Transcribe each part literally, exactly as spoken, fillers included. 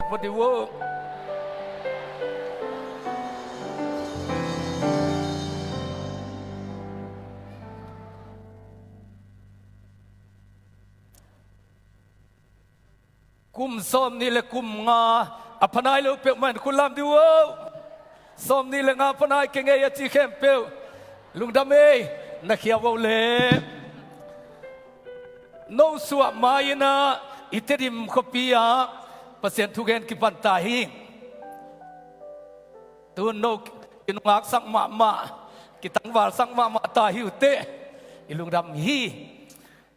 Bawh dih uh. Kum sawmnih le kum nga a pha nai lo peuhmah in khut lam dih uh. Sawmnih le nga pha nai kei ngei a ci khempeuh lungdam ei. Na khia uh leh no suah ma-in ah i Tedim khuapi ah Pasian thugen kipan ta hi. Tun no kinungaksak mahmah, kitangvalsak mahmah ta hi uh teh i lungdam hi.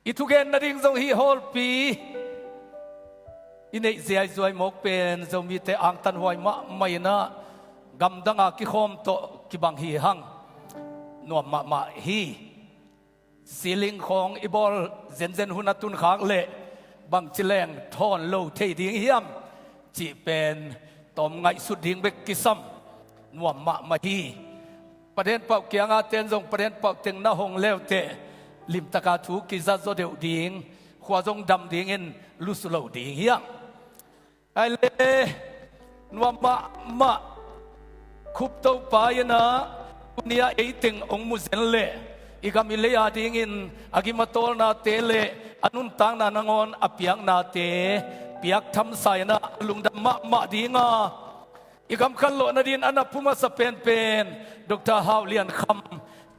I thugen nading zong hih hawlpi i neih ziaizuai mawk pen Zomite angtanhuai mahmah in ah gamdang a kikhawm tawh kibang hi hang. Nuam mahmah hi. Ceiling khawng i bawl zenzen hun a tunkhak leh bangci leng thawn lo thei ding hiam cih pen tawm ngaihsut ding bek kisam. Nuam mahmah hi. Paden pauh kianga ten zong paden pauh teng na hong leuteh limtaka thu kiza zaw deuh ding, khua zong dam dingin lusu lo ding hiam. Ai le, nuam mahmah. Khup Topa in ah tuni-ah ei teng hong mu zen leh i gam i lei a dingin a gim a tawlnate le a nuntakna nangawn a piaknate piak thamsa in ah lungdam mahmah dinga, i gam khanlawh nadin a na phu masa penpen Doctor Hau Lian Kham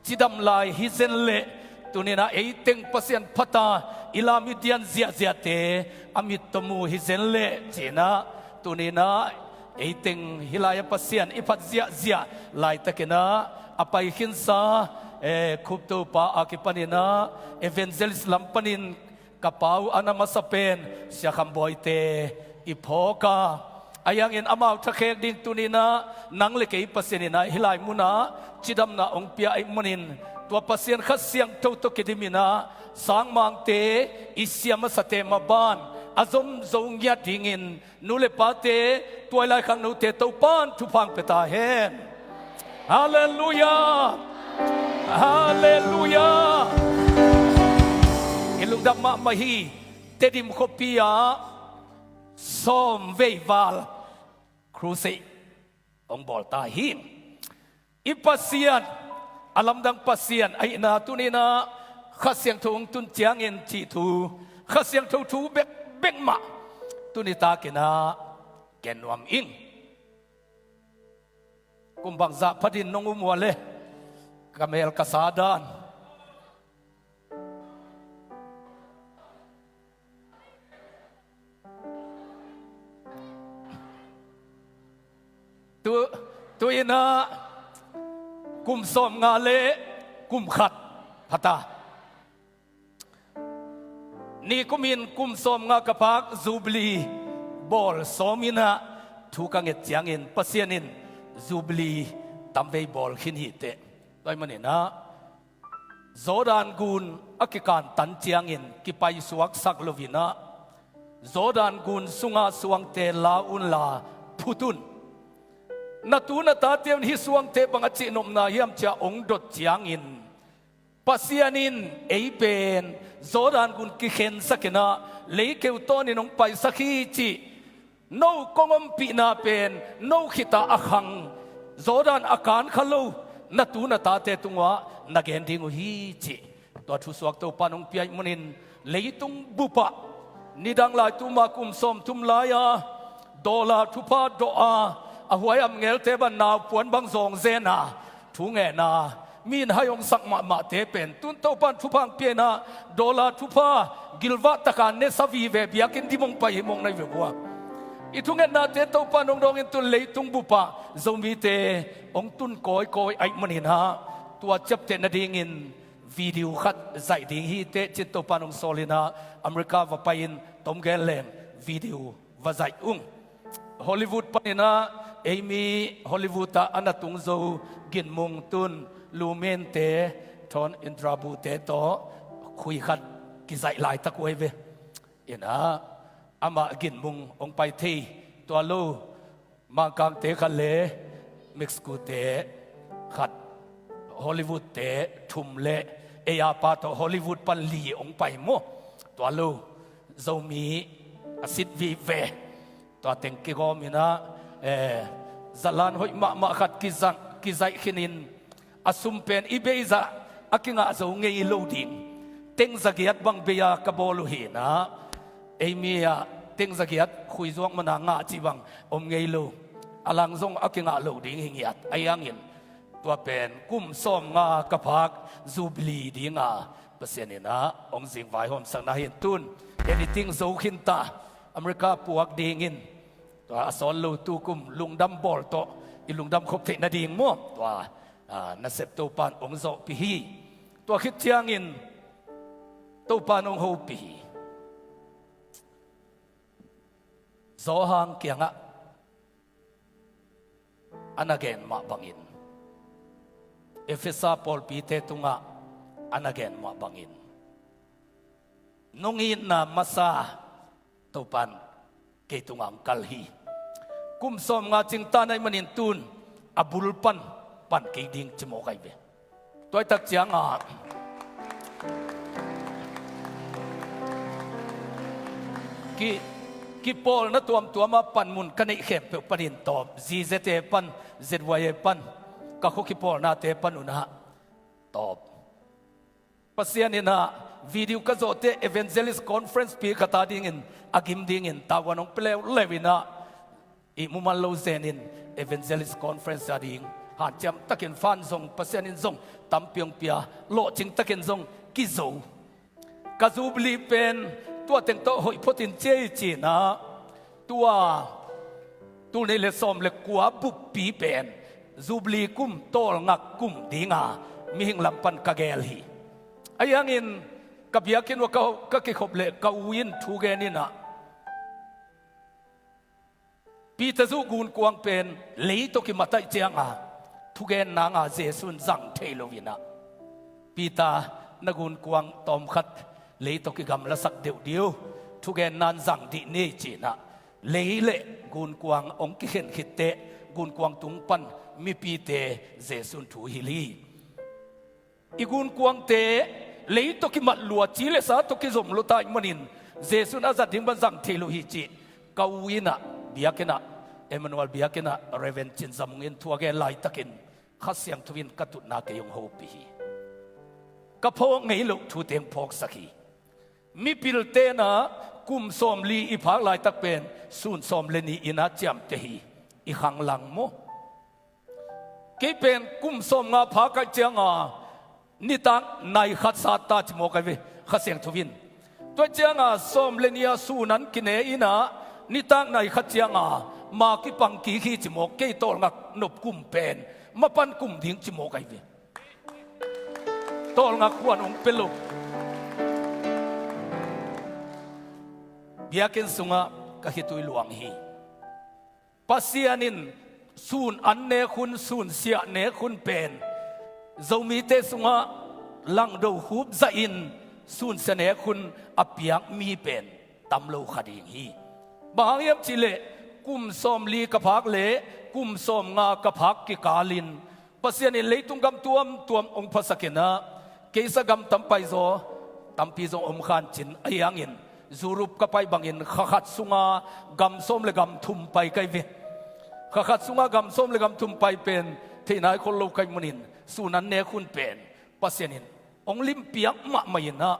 cidam lai hi zen leh tuni-in ah ei teng Pasian phat a i lam i dian ziahziahte a mit tawh mu hi zen leh ci-in ah tuni-in ah ei teng hih lai-ah Pasian i phat ziahziah laitakin ah a pai khinsa, eh, Khup Topa a kipanin ah evangelist lam panin ka pau a na masa pen Sia Kham Bawite i phawk a, ahi hangin amau thakhek ding tuni-in ah nang le kei Pasian in ah hih lai munah cidamna hong pia ahih manin tua Pasian Kha Siangtho tawh kidimin ah sangmangte, i sia masate maban a zomzo ngiat dingin nu le pate, tuailai khangnote Topan thupha hong pia ta hen. Halleluiah. Halleluiah. I lungdam mahmah hi. Tedim khuapi ah sawm vei val crusade hong bawl ta hi. I Pasian a lamdang Pasian ahihna tuni-in ah Kha Siangtho hong tun ciangin cih thu, Kha Siangtho thu bekbek mah tuni takin ah gen nuam ing. Kum bangzah phatin nong um uh a le ka mel ka sa dan. Tu, tu-in ah kum sawmnga le kum khat pha ta. Nikumin kum sawmnga ka phak Jubilee bawl sawmin ah thu ka nget ciangin Pasian in Jubilee tamvei bawl khin hi teh. Tua ahih manin ah Jordan gun a kikantan ciangin kipaisuaksak loin ah Jordan gun sunga suangte la unla phut un. Na tu na tate un hih suangte bang a cihnopna hiam ci-a hong dot ciangin Pasian in ei pen Jordan gun kikhensakin ah leikeu tawnin hong paisak hi cih no kong ompihna pen no khitah a khang Jordan a kan kha lo na tu na tate tungah na gen ding uh hi cih tua thusuak Topan hong pia ahih manin leitung bupah nidang lai tuma kum sawmthum lai-a dollar thupha dawh a, a huai amngelte bang naupuan bang zawng zen a, thu ngen a, mi in hai hong sak mahmahte pen tun Topan thupha hong pia in ah dollar thupha gilvah taka nesa vive biakinn dim hong pai hi mawk na hi ve uh a. I thungetnate Topan hong dawngin tun leitung bupah Zomite hong tun kawikawi ahih manin ah tua ciapteh nadingin video khat zaih ding hi teh ci-in Topan hong sawlin ah America va pai-in tom gen leng video va zaih ung. Hollywood panin ah ei mi Hollywood ah a na tung zo Gin Mung tun Lu Min te Thon Indrabu te tawh khui khat kizaih laitak uh ahi ve. In ah amah Gin Mung hong pai thei tua lo, Mangkangte khat le Mexico te khat, Hollywood te thum le ei a pa tawh Hollywood pan li hong pai maw. Tua lo Zomi a sit vive. Tua teng kigawm in ah, eh, zalan hoih mahmah khat kizang, kizaih khinin, a sum pen i beizah a kingah zo ngei lo ding. Teng zagiat bang bei-a ka bawl uh hi in ah, ei mi ah teng zagiat khuizuak mana ngah cih bang om ngei lo. A lang zong a kingah lo ding hi ngiat. Ahi hangin tua pen kum sawmnga ka phak Jubilee dinga Pasian in ah hong zing vaihawmsak na hi in tun. Editing zo khin ta, America puak dingin. Tua a sawt lo tu kum lungdam bawl tawh i lungdam khop theih nading maw? Tua, ah, nasep Topa'n hong zawhpih hi. Tua khit ciangin Topa'n hong hopih hi. Johan kiangah a na gen mah bangin, Efesa pawlpite tungah a na gen mah bangin, nong itna masa Topa'n kei tungah hong kal hi. Kum sawmnga cingta na hih manin tun a bul pan pan kik ding ci mawk ahi ve. Tua hi tak ciangah ki, kipawlna tuamtuam a panmun ka neih khempeuh panin tawp. ZZA pan, ZYA pan, ka khua kipawlnate pan un ah tawp. Pasian in ah video ka zawhte evangelist conference pi khat a dingin a gim dingin tavuan hong pia leuleu in ah, ihmu man lo zenin evangelist conference a ding hanciam takin fan zong, Pasian in zong tampi hong pia, lawhcing takin zong kizo. Ka Jubilee pen tua teng tawh hoih phot in ci ei ci in ah, tua tul nih le sawm le kua buppi pen Jubilee kum, tawlngak kum dinga mihing lam pan ka gel hi. Ahi hangin ka biakinn uah ka, ka kikhop leh ka u in thu gen in ah, Peter zuh gunkuang pen lei tawh kimat ahih cianga thugen nanga Jesu'n zang thei lo in ah, Peter, na gunkuang tawmkhat lei tawh kigamlasak deuh ding, thugenna'n zang dih ni ci in ah, lei le gunkuang hong kikhen khit teh gunkuang tung pan mipite Jesu'n thu hilh hi. I gunkuangte lei tawh kimat lua, ci le sa tawh kizom lua ta ahih manin Jesu'n a zat ding bang zang thei lo hi cih ka u in ah, biakinn ah, Emmanuel biakinn ah Reverend Cin Za Mung in thu a gen laitakin Kha Siangtho in ka tutna kei hong hopih hi. Ka phawk ngei loh thute hong phawksak hi. Mipilte'n ah kum sawmli i phak laitak pen sun sawm le nih in ah ciamteh hi. I khang lang maw? Kei pen kum sawmnga phak ahih cianga nitak nai khat sat ta ci mawk ahi ve, Kha Siangtho in. Tua cianga sawm le nih a sun an kine in ah nitak nai khat cianga ma kipang kik hi ci mawk, kei tawlngak nop kum pen mapan kum ding ci mawk ahi ve. Tawlngak huan hong pia lo. Biakinn sungah ka khitui luang hi. Pasian in sun an nek hun, sun siah nek hun pen Zomite sungah langdo khup zahin sun siah nek hun a piak mi pen tam lo kha ding hi. Bang hang hiam cihleh kum sawmli ka phak le kum sawmnga ka phak kikalin Pasian in leitung gam tuamtuam hong phasak in ah, keisa gam tam paizaw, tampi zong om kha in cin, ahi hangin Europe ka pai bangin kha khat sunga gam sawm le gam thum pai ka hi ve. Kha khat sunga gam sawm le gam thum pai pen theih nai khol lo ka hih manin sun an nek hun pen Pasian in hong limpiak mahmah in ah,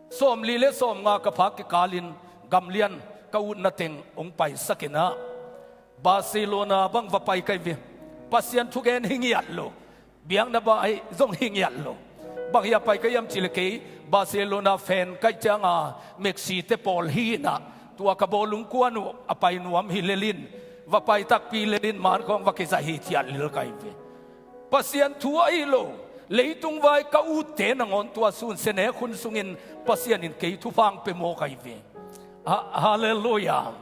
sawmli le sawmnga ka phak kikalin gamlian ka utna teng hong paisak in ah, Barcelona bang va pai ka hi ve. Pasian thugen hi ngiat lo, biakna bah ahi zong hi ngiat lo. Bang hia pai ka hiam cihleh kei Barcelona fan ka hih cianga Messi-te pawl hi in ah, tua ka bawlung kuan uh a pai nuam hi lel in, va pai takpi lel in man khawng va kizaih hi ci-a lel ka hi ve. Pasian thu ahi lo, leitung vai ka utte nangawn tua sun siah nek hun sungin Pasian in kei thupha hong pia mawk ahi ve. Ha-, Halleluiah.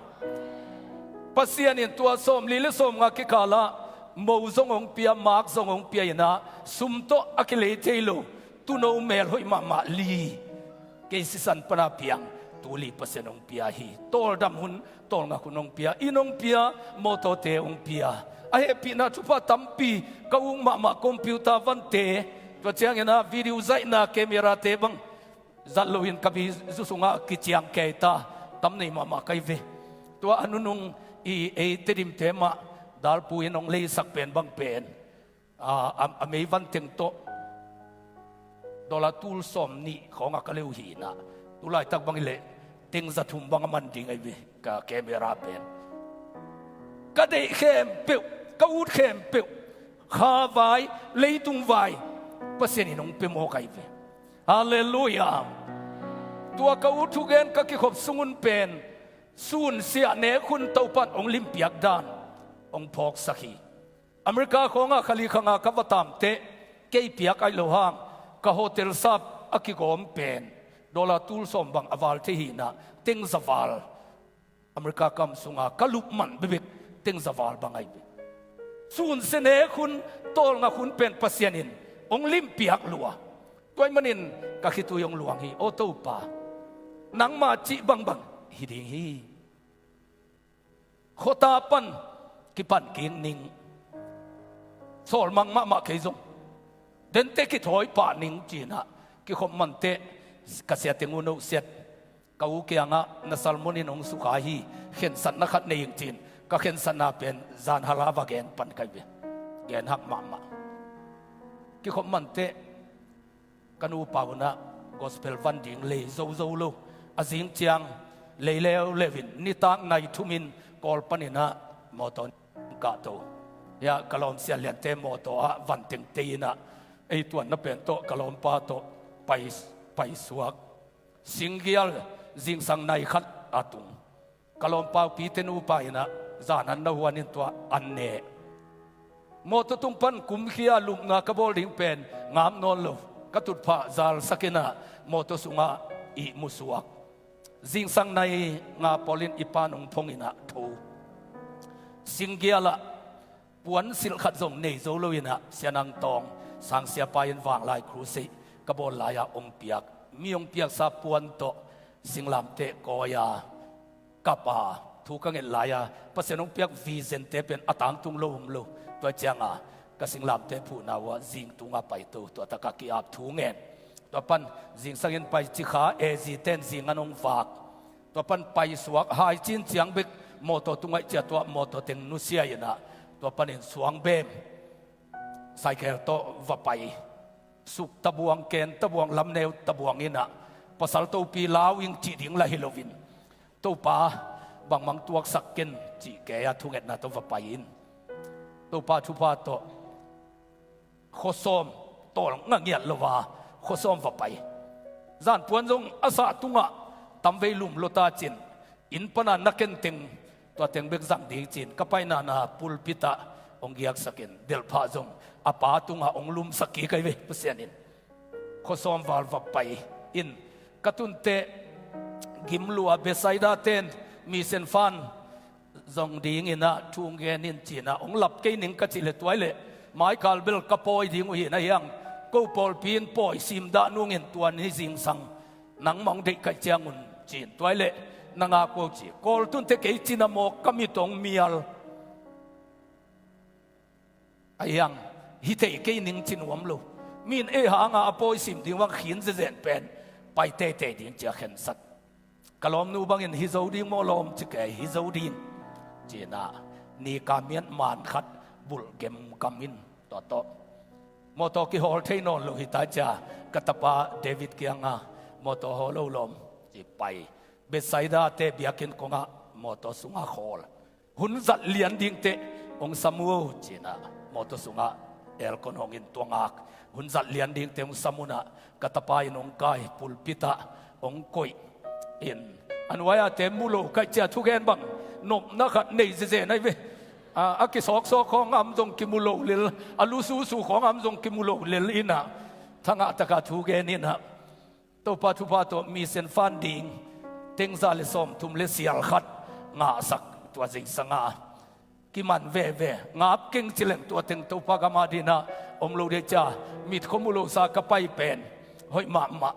Pasian in tua sawmli le sawmnga kikalah mo zong hong pia, mak zong hong pia in ah, sum tawh a kilei thei lo tuuno melhoih mahmah li kei sisan pana piang tul li Pasian hong pia hi. Tawldam hun, tawlngak hun hong pia, inn hong pia, mawtawte hong pia. A hehpihna thupha tampi ka uk mahmah, computer vante, tua ciangin ah video zaihna camera-te bang zat loin ka bizu sungah kiciang kei ta, tam nei mahmah ka hi ve. Tua a nunung I ei Tedim te mah dalpui in hong leisak pen bang pen, a, a, a mei van teng tawh dollar tul sawm nih khawng a ka leu hi inah, tulaitak bang i leh teng za thum bang a man ding ahi ve ka camera pen. Ka deih khempeuh, ka ut khempeuh, kha vai, leitung vai, Pasian in hong pia mawk ahi ve. Halleluiah. Tua ka ut thugen ka kikhop sungun pen, sun siah nek hun Topan hong limpiak dan hong phawksak hi. America khawngah khali khanga ka va tamteh, kei piak aih lo hang, ka hotel sap a kigawm pen dollar tul sawm bang a val thei hi inah, teng za val. America kam sunga ka lupman bebek teng za val bang ahi bek. Sun siah nek hun, tawlngak hun pen Pasian in hong limpiak lua. Tua ahih manin ka khitui hong luang hi. Aw Topa, nangma cih bangbang hi ding hi. Khuata pan kipan kik ning. Sawlmang mahmah kei zong, dente kithawi pah ning ci inah, kikhop manteh ka sia teng un, oh siat, ka u kiangah na salmon in hong sukha hi, khensatna khat nei ing ci-in, ka khensatna pen zan hala va gen pan ka hi ve. Gen hak mahmah. Kikhop manteh ka nupa unah gospel van ding lei zozo lo. A zing ciang lei leuleu in, nitak nai thum in Kawl paninah mawtaw in kahto. Hiah ka lawm Sia Liante mawtaw ah van tengte inah, ei tuanna pen tawh ka lawmpa tawh pai, paisuak. Singgial zingsang nai khat a tung. Ka lawmpa upite nupa inah zan an na huan in tua an ne. Mawtaw tung pan kumkhia lupna ka bawl ding pen ngam nawn lo. Ka tutphah zalsak inah mawtaw sungah ihmu suak. Zingsang nai nga pawl in i pan hong phong inah tho. Singgial ah puan silh khat zong nei zo lo inah, Sia Nang Tawng, sang siapa in vanglai crusade ka bawl lai-ah hong piak. Mi hong piaksa puan tawh singlamteh kawi-a kap a, thu ka nget lai-a, Pasian hong piak vision te pen a tangtung lo om lo. Tua cianga ka singlamteh phuhna uh ah zing tunga paito, tua taka ki-ap thu ngen. Tua pan zingsang in pai cikha, A Z ten zing an hong vak. Tua pan paisuak, hai cin ciang bek mawtaw tungah ciah, tua mawtaw teng nusia inah, tua panin suang bem, cycle tawh va pai. Suk tabuang, ken tabuang, lamneu tabuang inah, pasal topi lau ing cih ding lah hi loin, Topa, bangmang tuaksak ken cih kei-a thungetna tawh va pai in. Topa thupha tawh khuasawm, tawlnga ngiat lo a khuasawm va pai. Zanpuan zong a sah tungah tamvei lum lo ta cin, inn pana na ken teng, tua teng bek zang ding ci-in ka paina na pulpit ah hong giaksak in, delhphah zong a pa tungah hong lumsak kik ahi ve Pasian in. Khuasawm val va pai in, ka tunteh gim lua, Bethsaida ten mission fund zong ding inah thu hong gen in ci inah, hong lap kei ning ka cih leh, tua hi leh maikal bel ka pawi ding uh hi na hiang, ko pawlpi in pawi sim dah nungin tua ni zingsang nangmah hong deih ka hih ciangun ci-in, tua hi leh na ngak uh ci. Kawl tunteh kei cina mawk ka mit hong mial. Ahi hang hi thei kei ning ci nuam lo. Mi in ei hanga a pawi sim ding bang khin zezen pen pai teitei ding ci-a khensat. Ka lawmnu bangin hi zo ding maw lawm ci kei, hi zo ding ci inah, ni ka miat man khat bulh gemgam in, tua tawh mawtaw kihawl thei nawn lo hi ta cia, ka tapa David kianga mawtaw hawl lo lawm ci pai. Bethsaida te biakinn kongah mawtaw sungah khawl. Hun zat lian dingte hong sam uh ci inah, mawtaw sungah aircon hong in, tua ngak. Hun zat lian dingte hong sam unah ka tapa in hong kai, pulpit ah hong koih in. A nuai-a te mu lo ka hih cia thugen bang nopna khat nei zezen ahi ve. A, a kisawksawk khawng a om zong kimu lo lel, a lususu khawng a om zong kimu lo lel inah, thangah taka thugen inah, Topa thupha tawh mission fund ding teng za le sawmthum le sial khat ngahsak, tua zingsanga kiman veve. Ngap keng ci leng tua teng Topa gam a dinah om lo ding cia, mit khua mu losa ka pai pen hoih mahmah.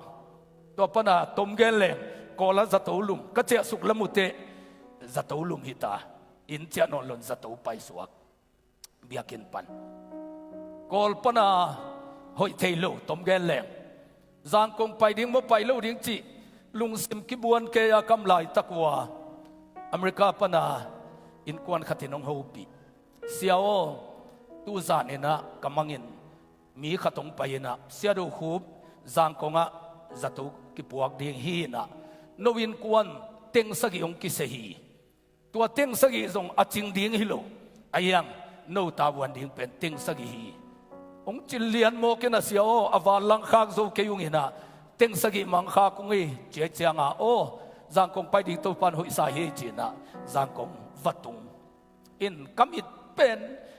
Tua pana tom gen leng Kawla zato lum ka ciahsuk la muteh, zato lum hita. Inn ciah nawn lon zato paisuak biakinn pan. Kawl pana hoih thei lo, tom gen leng. Zangkong pai ding maw, pai lo ding cih lungsim kibuan kei-a kam laitak uh a, America pana Innkuan khatin hong hopih, "Sia aw, tuzan inah ka mangin mi khat hong pai inah Sia Do Khup Zangkongah zato kipuak ding hi inah no innkuan teng sagih hong kisia hi. Tua teng sagih zong a cing ding hi lo. Ahi hang no tavuan ding pen teng sagih hi. Hong cin lian mawk inah Sia aw, a van langkhak zo kei ung inah teng sagih mangkhak ung hi," ci ahih ciangah, "Aw, Zangkong pai ding Topan hoihsa hi ei," ci inah Zangkong va tung. In ka mit pen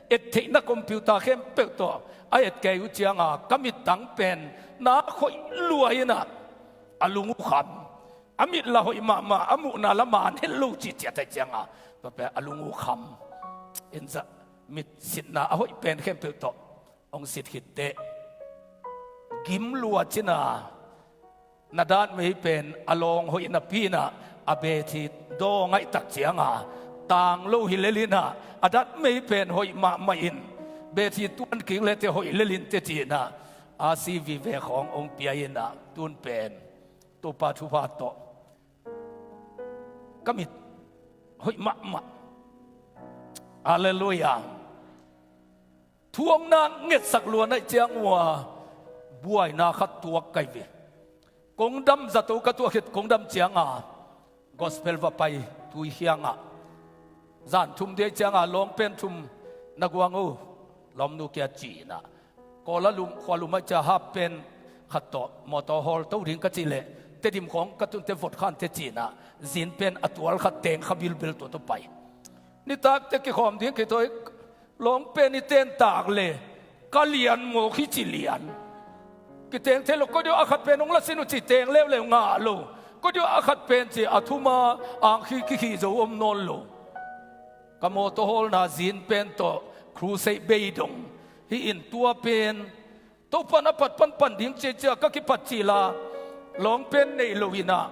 et theihna computer khempeuh tawh a et kei uh ciangah ka mittang pen na khoih lua inah a lung uh kham. A mit la hoih mahmah, a muhna la man het lo cih ciat ahih ciangah tua pen a lung uh kham. In zah mit sitna a hoih pen khempeuh tawh hong sit khit teh gim lua cina na datmei pen a lawng hoih napi inah a bethi daw ngaihtak ciangah tang lo hi lel inah a datmei pen hoih mahmah in bethi tuan kik le teh hoih lel in teh ci inah a si vive khawng hong pia inah tun pen Topa thupha tawh ka mit hoih mahmah. Halleluiah. Thu hong na ngetsak lua naih ciang uh a buaina khat tuak kai ve. Kong dam zato ka tuak khit kong dam cianga gospel va pai tui khiangah zan thum dei cianga lawng pen thum na guang uh lawmnu kia ci inah Kawla lum khua lum ah cia hap pen khat tawh mawtaw hawl to ding ka cih leh Tedim khawng ka tunte vot khan te ci inah zin pen a tual khat teng kha bilbil tua tawh pai. Nitak te kikhawm ding kithawi lawng pen i ten tak le ka lian mawk hi ci lian. Kiteng thei lo, koi deuh a khat pen hong la sin uh ci teng leuleu ngah lo. Koi deuh a khat pen ci a thuma angkhi kikhih zo om nawn lo. Ka mawtaw hawlna zin pen tawh crusade bei dong hi in tua pen Topan a pat panpan ding ciacia ka kipat cil a lawng pen neih lo inah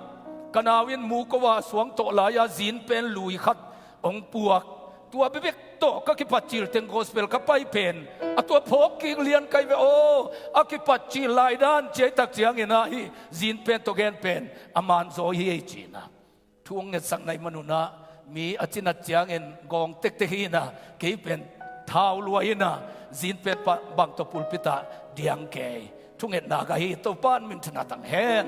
ka nau in muko a suang tawh lai-a zin pen lui khat hong puak. Tua bebek tawh ka kipat cil teng gospel ka pai pen a tua phawk kik lian kai ve aw. A kipat cil lai dan ciaitak ciangin ah hih zin pen tawh gen pen a manzaw hi ei ci inah thu hong ngetsak naih manunah mi a cinat ciangin gawng tektek hi inah kei pen thau lua inah zin pen bang tawh pulpit ah diang kei thungetna ka hi. Topan minthanna tang hen.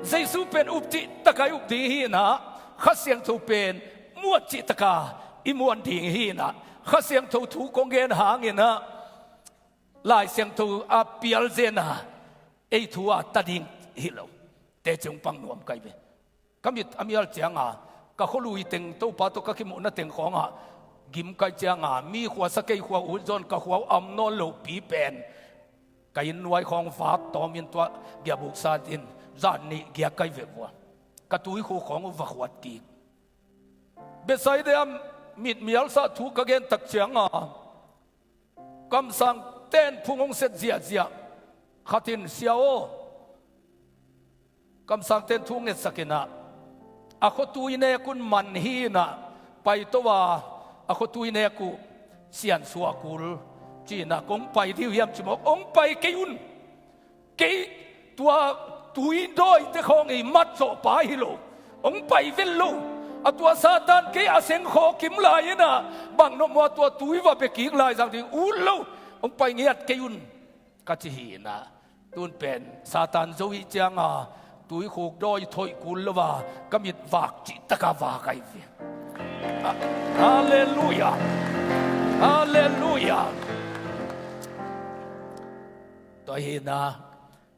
Jesu pen up cih taka i up ding hi inah Kha Siangtho pen muan cih taka i muan ding hi inah Kha Siangtho thu kong gen hang inah Lai Siangtho a pial zena ei thu a ta ding hi lo. Teci hong pang nuam kai ve. Ka mit a mial cianga ka khualui teng Topa tawh ka kimuhna teng khawngah gim kai cianga mi khua sa kei khua ut zawn ka khua uh am nawn lopi pen ka inn nuai khawng vak tawmin tua giabuk satin zan nih giak kai ve vua. Ka tuikhuk khawng uh va khuat kik. Bethsaida a mit mialsah thu ka gen tak cianga kamsang ten phung hong set ziahziah khatin sia aw. Kamsang ten thu ngetsak inah a khuatui nek un man hi inah pai to a a khuatui nek uh siansuah kul ci inah kong pai dih uh hiam ci mawk hong pai kei un. Kei tua tui dawite khawng i mat zawhpa hi lo. Hong pai vel lo. A tua Satan kei a seng khaw kim lai inah bang nopmawh a tua tui va bekik lai zang ding ut lo. Hong pai ngiat kei un ka ci hi inah tun pen Satan zo ih cianga tuikhuk dawi thoih kul lo a ka mit vak cih taka vak ahi ve. Halleluiah. Halleluiah. Tua hi inah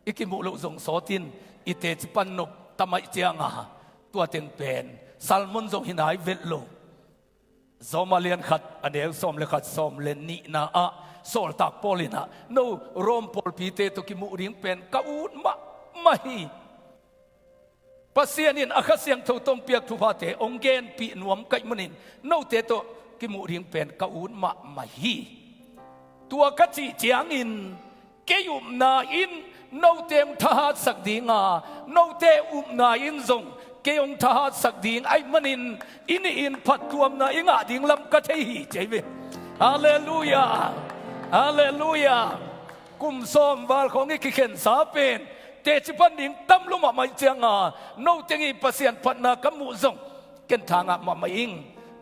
i kimuh loh zong sawtin i teci pan nop tamaih cianga tua teng pen salmon zong hi nai velh lo. Zawma lian khat a neu sawm le khat sawm le nihna ah sawltak Paul inah no Rom pawlpite tawh kimuh ding pen ka ut mahmah hi. Pasian in a Kha Siangtho tawh hong piak thuphate hong genpih nuam kaih manin note tawh kimuh ding pen ka ut mahmah hi. Tua ka cih ciangin kei upna in note hong thahatsak dinga note upna in zong kei hong thahatsak ding aih manin i nihin phattuamna i ngah ding lam ka thei hi ci ahi ve. Halleluiah. Halleluiah. Kum sawm val khawng i kikhensa pen teci pan ding tam lo mahmah ih cianga no teng i Pasian phatna ka muh zong ken tha ngah mahmah ing.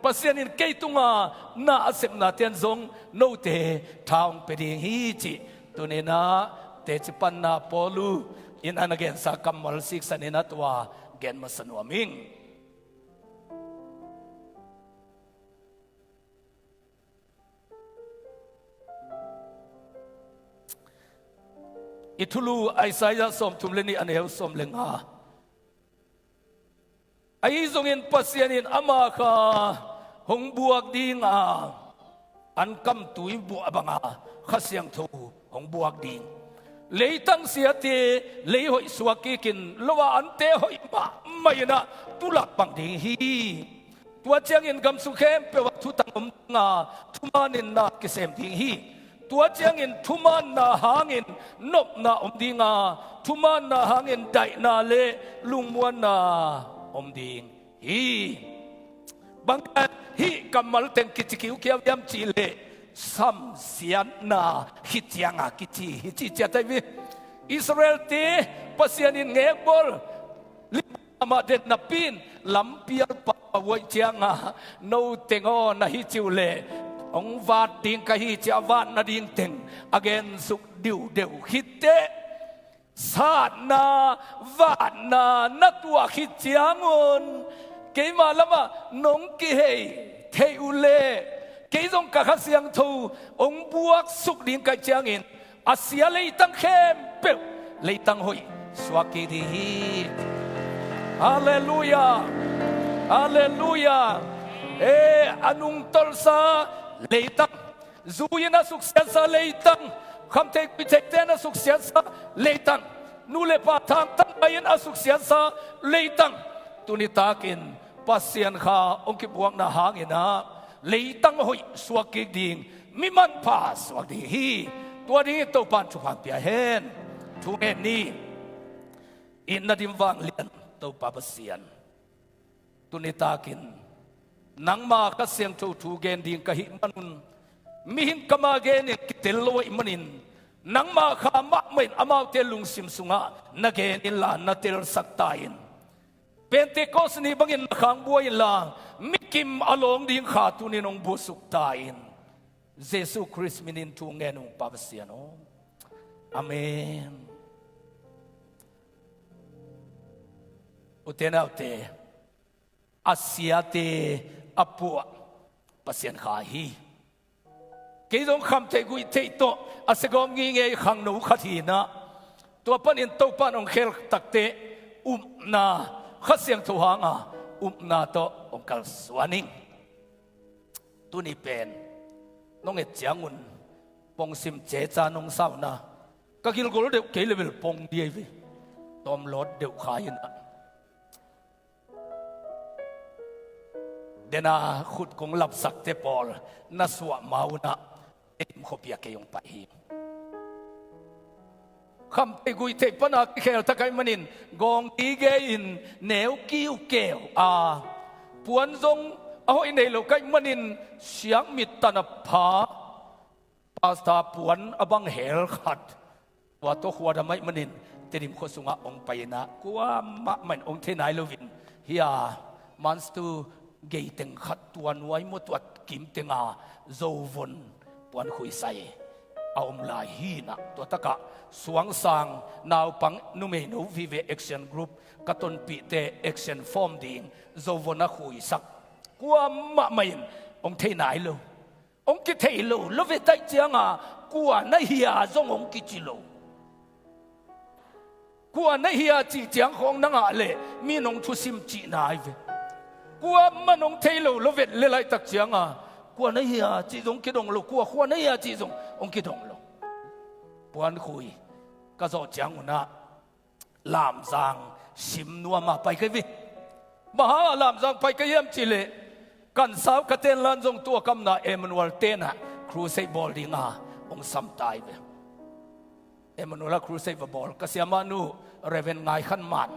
Pasian in kei tunga na a sepna ten zong note tha hong pia ding hi cih tuninah teci panna Paulu in a na gensa kammal siksaninah tua gen masa nuam ing. I thulu Isaiah sawmthum le nih a neu sawm le nga. Ahi zongin Pasian in ama kha hong buak dinga an kamtui buah banga Kha Siangtho hong buak ding. Leitang siate lei hoih suak kikin lo a ante hoih mahmah inah tulak bang ding hi. Tua ciangin gamsung khempeuh ah thutang om dinga thumaninna kisem ding hi. Tua ciangin thumaanna hangin nopna om dinga thumaanna hangin daihna le lungmuanna om ding hi. Bang hih kammal teng kici kiukiau hiam cihleh samsiatna khit cianga kici hi ci ciat ahi hi. Israel-te Pasian in ngekbawl lim amah den napi in lampial pau a uaih cianga no teng aw na hi ciuh leh hong vat ding ka hi ci a vat nading teng a gensuk diuhdeuh khitteh satna vatna na tuah khit ciangun keima lamah nong kihei theih uh leh kei zong ka Kha Siangtho hong buaksuk ding kaih ciangin a sia leitang khempeuh leitang hoih suak kik ding hi. Halleluia. Halleluia. E, a nungtolhsa leitang, zui in a suksiatsa leitang, khamtheih guihtheihte in a suksiatsa leitang, nu le pa thangtang mai in a suksiatsa leitang, tuni takin Pasian kha hong kibuakna hanginah leitang hoih suak kik ding, mi manpha suak ding hi. Tua dingin Topan thupha pia hen. Thu ngen ni. Itna dim vanglian Topa Pasian, tuni takin nangma Kha Siangtho thu gen ding ka hih manun mihing kama genin kitel lo ahih manin nangma kha mahmah in amaute lungsim sungah na gen inla na telsak ta in. Pentecost ni bangin na khang buai inla mikim a lawng ding kha tunin hong buaksuk ta in. Jesu Khrist minin thu ngen ung Pa Pasian aw. Amen. Ute naute, a siate a puah Pasian kha hi. Kei zong khamtheih guihtheih tawh a siagawm ngingei khangno khat hinah tua panin Topan hong khel takteh upna Kha Siangtho hanga upna tawh hong kalsuan ing. Tuni pen nong et ciangun pongsim ceca nong sauna ka gilgol deuh kei level pong diai ve. Tawmlawt deuh kha inah dena khut kong lapsakte pawl na suah ma unah eim khuapi a kei hong pai hi. Khamtheih guihtheih pana kikhel tak ahih manin gawng gige in neu kiukeu a puan zong a hoih nei lo ka hih manin siakmit tan a pha pasta puan a bang hel khat tua tawh khuadam ahih manin Tedim khua sungah hong pai inah kuamah mah in hong thei nai loin hia manstu geiteng khat tua nuai maw tua kimtenga zovon puan khuisai a om lai hinah tua takah suangsang naupang numeino vive action group ka tonpihte action form ding zovon a khuisak kuamah mah in hong thei nai lo. Hong kithei lo lo ve taih cianga kua na hia zong hong kici lo. Kua na hia cih ciang khawng na ngah leh mi nong thusim cihna ahi ve. Kuamah nong thei lo lo vet le laitak cianga kua na hia cih zong kidong lo, kua khua na hia cih zong hong kidong lo. Puankhui ka zawh ciang unah Lamzang sim nuama pai ka hi ve. Bang hanga Lamzang pai ka hiam cihleh kan sau ka tenlan zong tua kamna Emmanuel tenah crusade bawl dinga hong samtai ve. Emmanuel a crusade va bawl ka siamahnu Reverend Ngai Khan Man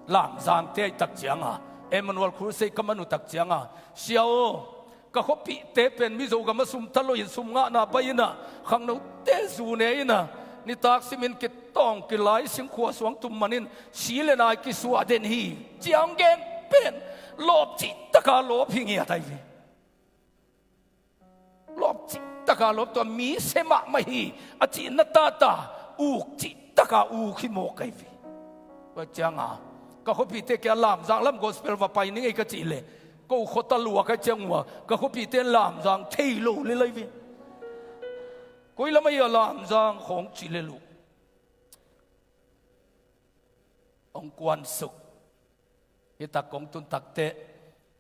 Lamzang te ahih tak cianga Emmanuel crusade ka man uh tak cianga sia aw ka khuapihte pen Mizo gam a sum tha loin sum ngahna pai inah khangnote zu ne inah nitak simin kitawng kilai singkhua suang tum manin si le nai kisuah den hi ciang gen pen lawp cihtaka lawp hi ngiat ahi ve. taka lawp tua mi sia mahmah hi a cihna tata uk cih taka uk hi mawk ahi ve. Tua cianga ka khuapite kia Lamzang lam gospel va pai ning ei ka cih leh ko khuata lua ka ciang ua ka khuapite Lamzang thei lo le lai ve. Koi lam ahi a Lamzang khawng cih le luh hong kuansuk. Hi tak kong tun takteh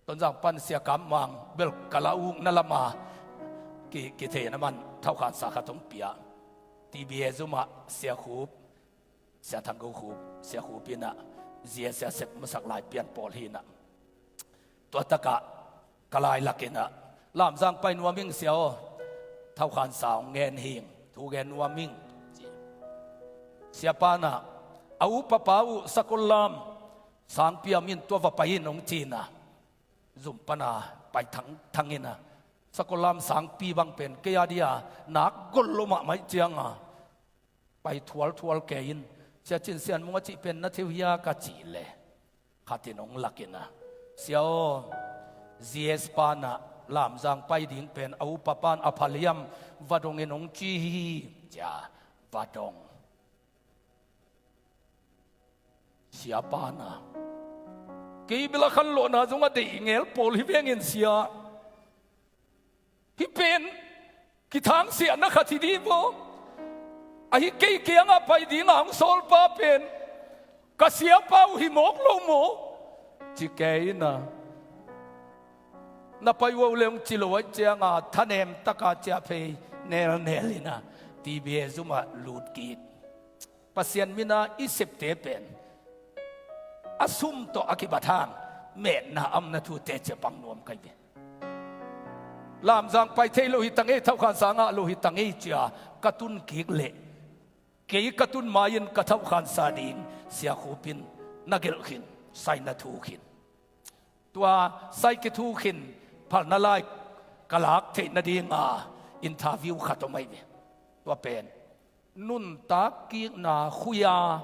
Tonzang pan Sia Kam Mang bel ka la ukna lama ki, kitheihna man thaukhansa khat hong pia. T B A zumah Sia Khup, Sia Thang Go Khup, Sia Khup inah zia sia sep masak lai pian pawl hinah. Tua takah ka lailak inah Lamzang pai nuam ing sia aw, thaukhansa hong ngen hing, thu gen nuam ing, ci. Siapa inah a upa pa uh Sakol Lam Sangpi a min tua va pai in hong ci inah zum pana pai thang, thang inah Sakol Lam Sangpi bang pen kei a dia nak gol lo mahmah ih cianga pai thualthual kei in, Sia Cin Sian Mung a cih pen na theu hia ka cih leh khat in hong lak inah, sia aw, G S pa inah Lamzang pai ding pen a upa pan a pha liam va dong in hong ci hi, cia va dong. Siapa inah kei bel a khanlawhna zong a deih ngel pawl hi vengin sia. Hih pen kithangsiahna khat hi dih vaw. Ahi kei kiangah pai dingah hong sawlpa pen ka siapa uh hi mawk lo maw? Ci kei inah na pai uh le hong ci lo aih cianga thanem taka ciahphei nelnel inah T B A zumah lut kik. Pasian mina i septe pen a sum tawh a kibat hang metna amna thute cia pang nuam kai ve. Lamzang pai thei lo hi tang ei, thaukhansa ngah lo hi tang ei cia ka tun kik leh kei ka tun mai-in ka thaukhansa ding Sia Khup in na gelh khin, sai na thu khin. Tua sai kithu khin phalna lai ka lak theih nadinga interview khat om ahi ve. Tua pen nuntak kikna khuia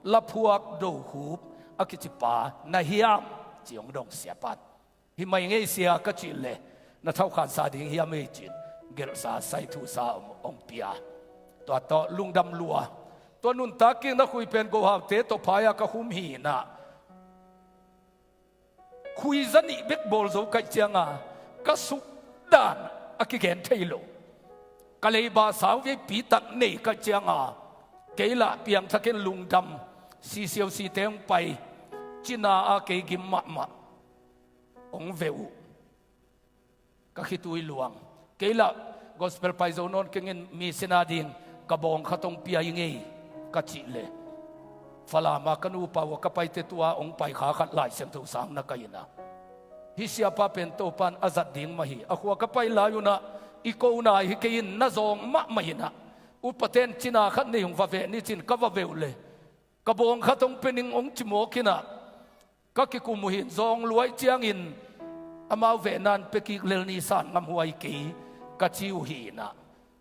laphuak do Khup a kicipa na hiam ci hong dong siapan. Hi mai ngei sia ka cih leh na thaukhansa ding hiam ei cin gelhsa sai thusa om hong pia. Tua tawh lungdam lua. Tua nuntak kikna khui pen gohaute tawh phaia ka hum hinah khui zanih bek bawl zo kaih cianga ka suk dan a kigen thei lo. Ka leiba sau veipi tak nei kaih cianga kei lah piangthakin lungdam, C C O C te hong pai, cina a kei gim mahmah hong veh uh. Ka khitui luang. Kei lah gospel pai zo nawn kengin mission a ding ka bawng khat hong pia i ngei ka cih leh Falama ka nupa uh a ka paite tua hong pai kha khat Lai Siangtho sang na ka inah hih siapa pen Topan a zat ding mah hi. A khua ka pai lai unah i ko nai hi kei in na zawng mahmah inah upaten cina khat nei hong va veh ni cin ka va veh uh leh ka bawng khat hong pe ning hong ci mawk inah ka kikum uh hin zawng luai ciangin amau vehnan pekik lel ni san ngam huai kei ka ci uh hinah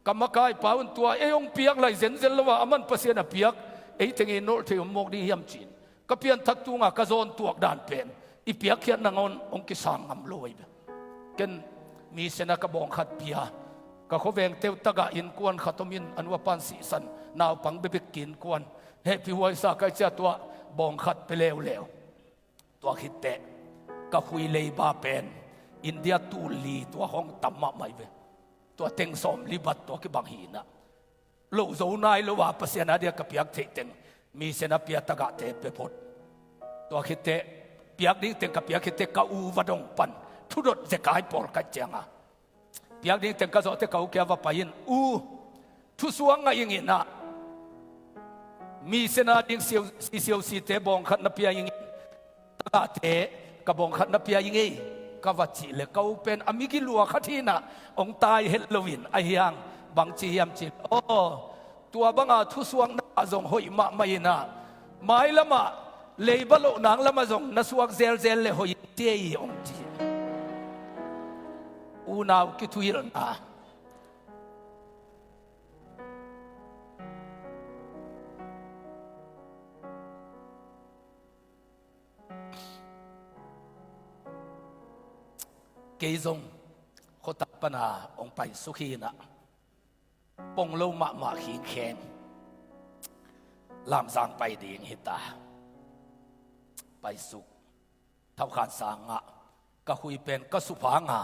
ka makaipa un tua ei hong piak lai zenzel lo a aman Pasian a piak ei tengin nolh thei om mawk ding hiam cin ka pianthak tunga ka zawn tuak dan pen i piakkhiat nangawn hong kisang ngam lo ahi bek. Ken mission a ka bawng khat pia ka khuaveng teuh tagah innkuan khat omin a nuapan sihsan naupang bebek ki innkuan hehpih huaisa kaih cia tua bawng khat pe leuleu. Tua khitteh ka khui leiba pen India tul li tua hong tam mahmah hi ve. Tua teng sawm li bat tua kibang hinah lo zo nai lo a Pasian a dia ka piak theih teng mission a pia tagahte pe phot. Tua khitteh piak ding teng ka piak khitteh ka u va dong pan thudot zekai pawl kaih cianga piak ding teng ka zawhte ka u kia va pai in u thusuak ngah ing inah mission a ding C C O C te bawng khat na pia ing in tagahte ka bawng khat na pia ing ei ka va cih leh ka u pen a migi lua khat hinah hong tai het loin a hiang bang ci hiam cih leh aw tua banga thusuakna ah zong hoih mahmah inah mailamah leiba loh nang lamah zong na suak zelzel le hoih tia hi hong ci. Unau kithuhilhna kei zong khuatak pana hong paisuk hinah Pong lo mahmah khingkheng Lamzang pai ding hita. Paisuk. Thaukhansa ngah. Ka hui pen ka suphang a,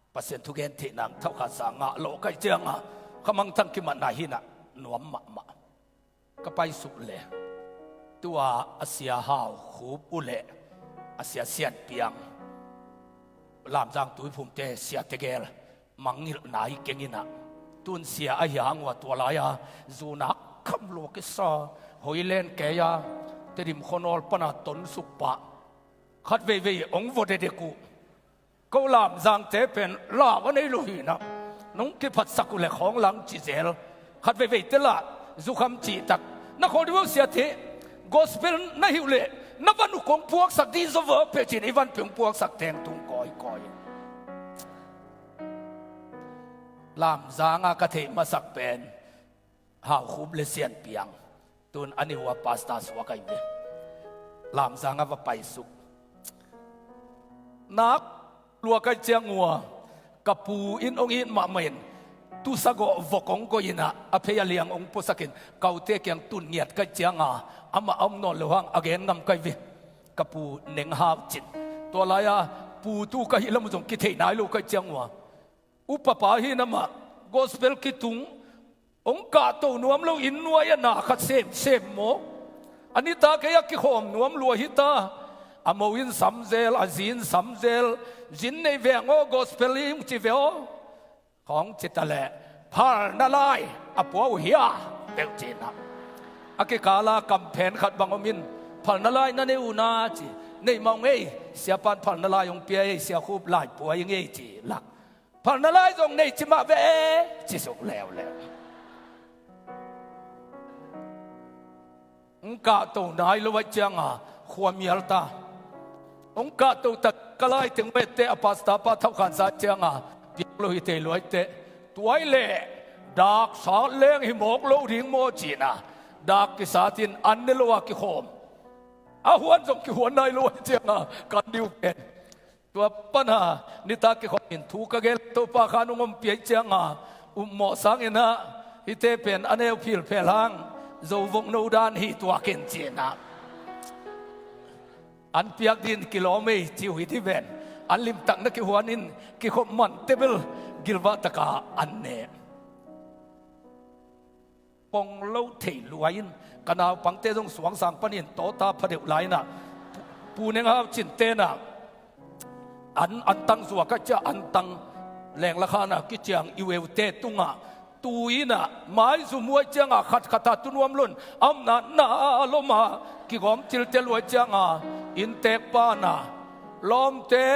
Pasian thugen theih nang thaukhansa ngah lawh kaih cianga khamangthang kimatna hinah nuam mahmah. Ka paisuk le tua a sia Hau Khup uh le a sia Sian Piang, Lamzang Tuiphumte sia tegel mangngilh nai kenginah, tun sia ahi hang ua tua lai-a zunak kham lua kisa, hoilen kei-a Tedim khuanawl pana tonsuk pah khat veivei hong vua dedek uh. Ko Lamzangte pen lau a nei lo hinah, nong kiphatsak uh le khawng lang cizel. Khat veiveite lah zukham cihtak na khawl dih uh sia thei. Gospel na hi uh le na van uh kong puaksak dih zaw vawk peh cin i vanpi hong puaksak teng tung kawikawi. Lamzanga ka theih masak pen Hau Khup le Sian Piang. Tun a ni ua pastor suak ahi ve. Lamzanga va paisuk. Nak lua kaih ciang ua ka pu in hong it mahmah in, tusagawh vok hong koih inah a phei a liang hong puasakin kaute kiang tun ngiat kaih cianga amah a om nawn lo hang a gen ngam kaih ve. Ka pu Neng Hau Cin. Tua lai-a pu tu ka hih lam uh zong kithei nai lo kaih ciang ua upapa hinah mah gospel kitung, hong kahto nuam lo inn nuai-ah na khat semsem maw? A nitak ei a kikhawm nuam lua hita. A mo in samzel, a zi in samzel. Zin nei veng aw, gospel hi hong ci ve aw. Khawng cita le phalna lai a pua uh hia? Peuh cinah a kikala kamphen khat bang om in, phalna lai na nei uh na ci. Nei mah ung ei, siapan phalna lai hong pia ei, Sia Khup lai pua ing ei ci lak. Phalna lai zong nei ci mah ve e, ci suk leuleu. Hong kahto nai lo aih cianga khua mial ta. Hong kahto tak ka lai teng vette a pastor pa thaukhansa cianga piak lo hi thei luaite. Tuai le dak sat leng hi mawk lo ding maw cinah dak kisat in an ne lo a kikhawm. A huan zong kihuan nai lo aih cianga kan diu pen. Tua pana nitak kikhawmin thu ka gen Topa khan hong ompih cianga upmawh sanginah hihte pen a neu philphel hang zo vok no dan hi tuakin cinah an piak din kilawm ei ci uh hi ti ven. An limtak na kihuan in kikhop man tebel gilvah taka an ne. Pong lo thei lua in ka naupangte zong suangsang panin tawta phadeuh lai inah Pu Neng Hau Cin tenah an, an tang zuak a cia an tang lenglakhanah kiciang i ueute tungah tu inah maizum huai cianga khatkhatah tunuam lon a omna na loma kigawm tiltel huai cianga inntek pana lawmte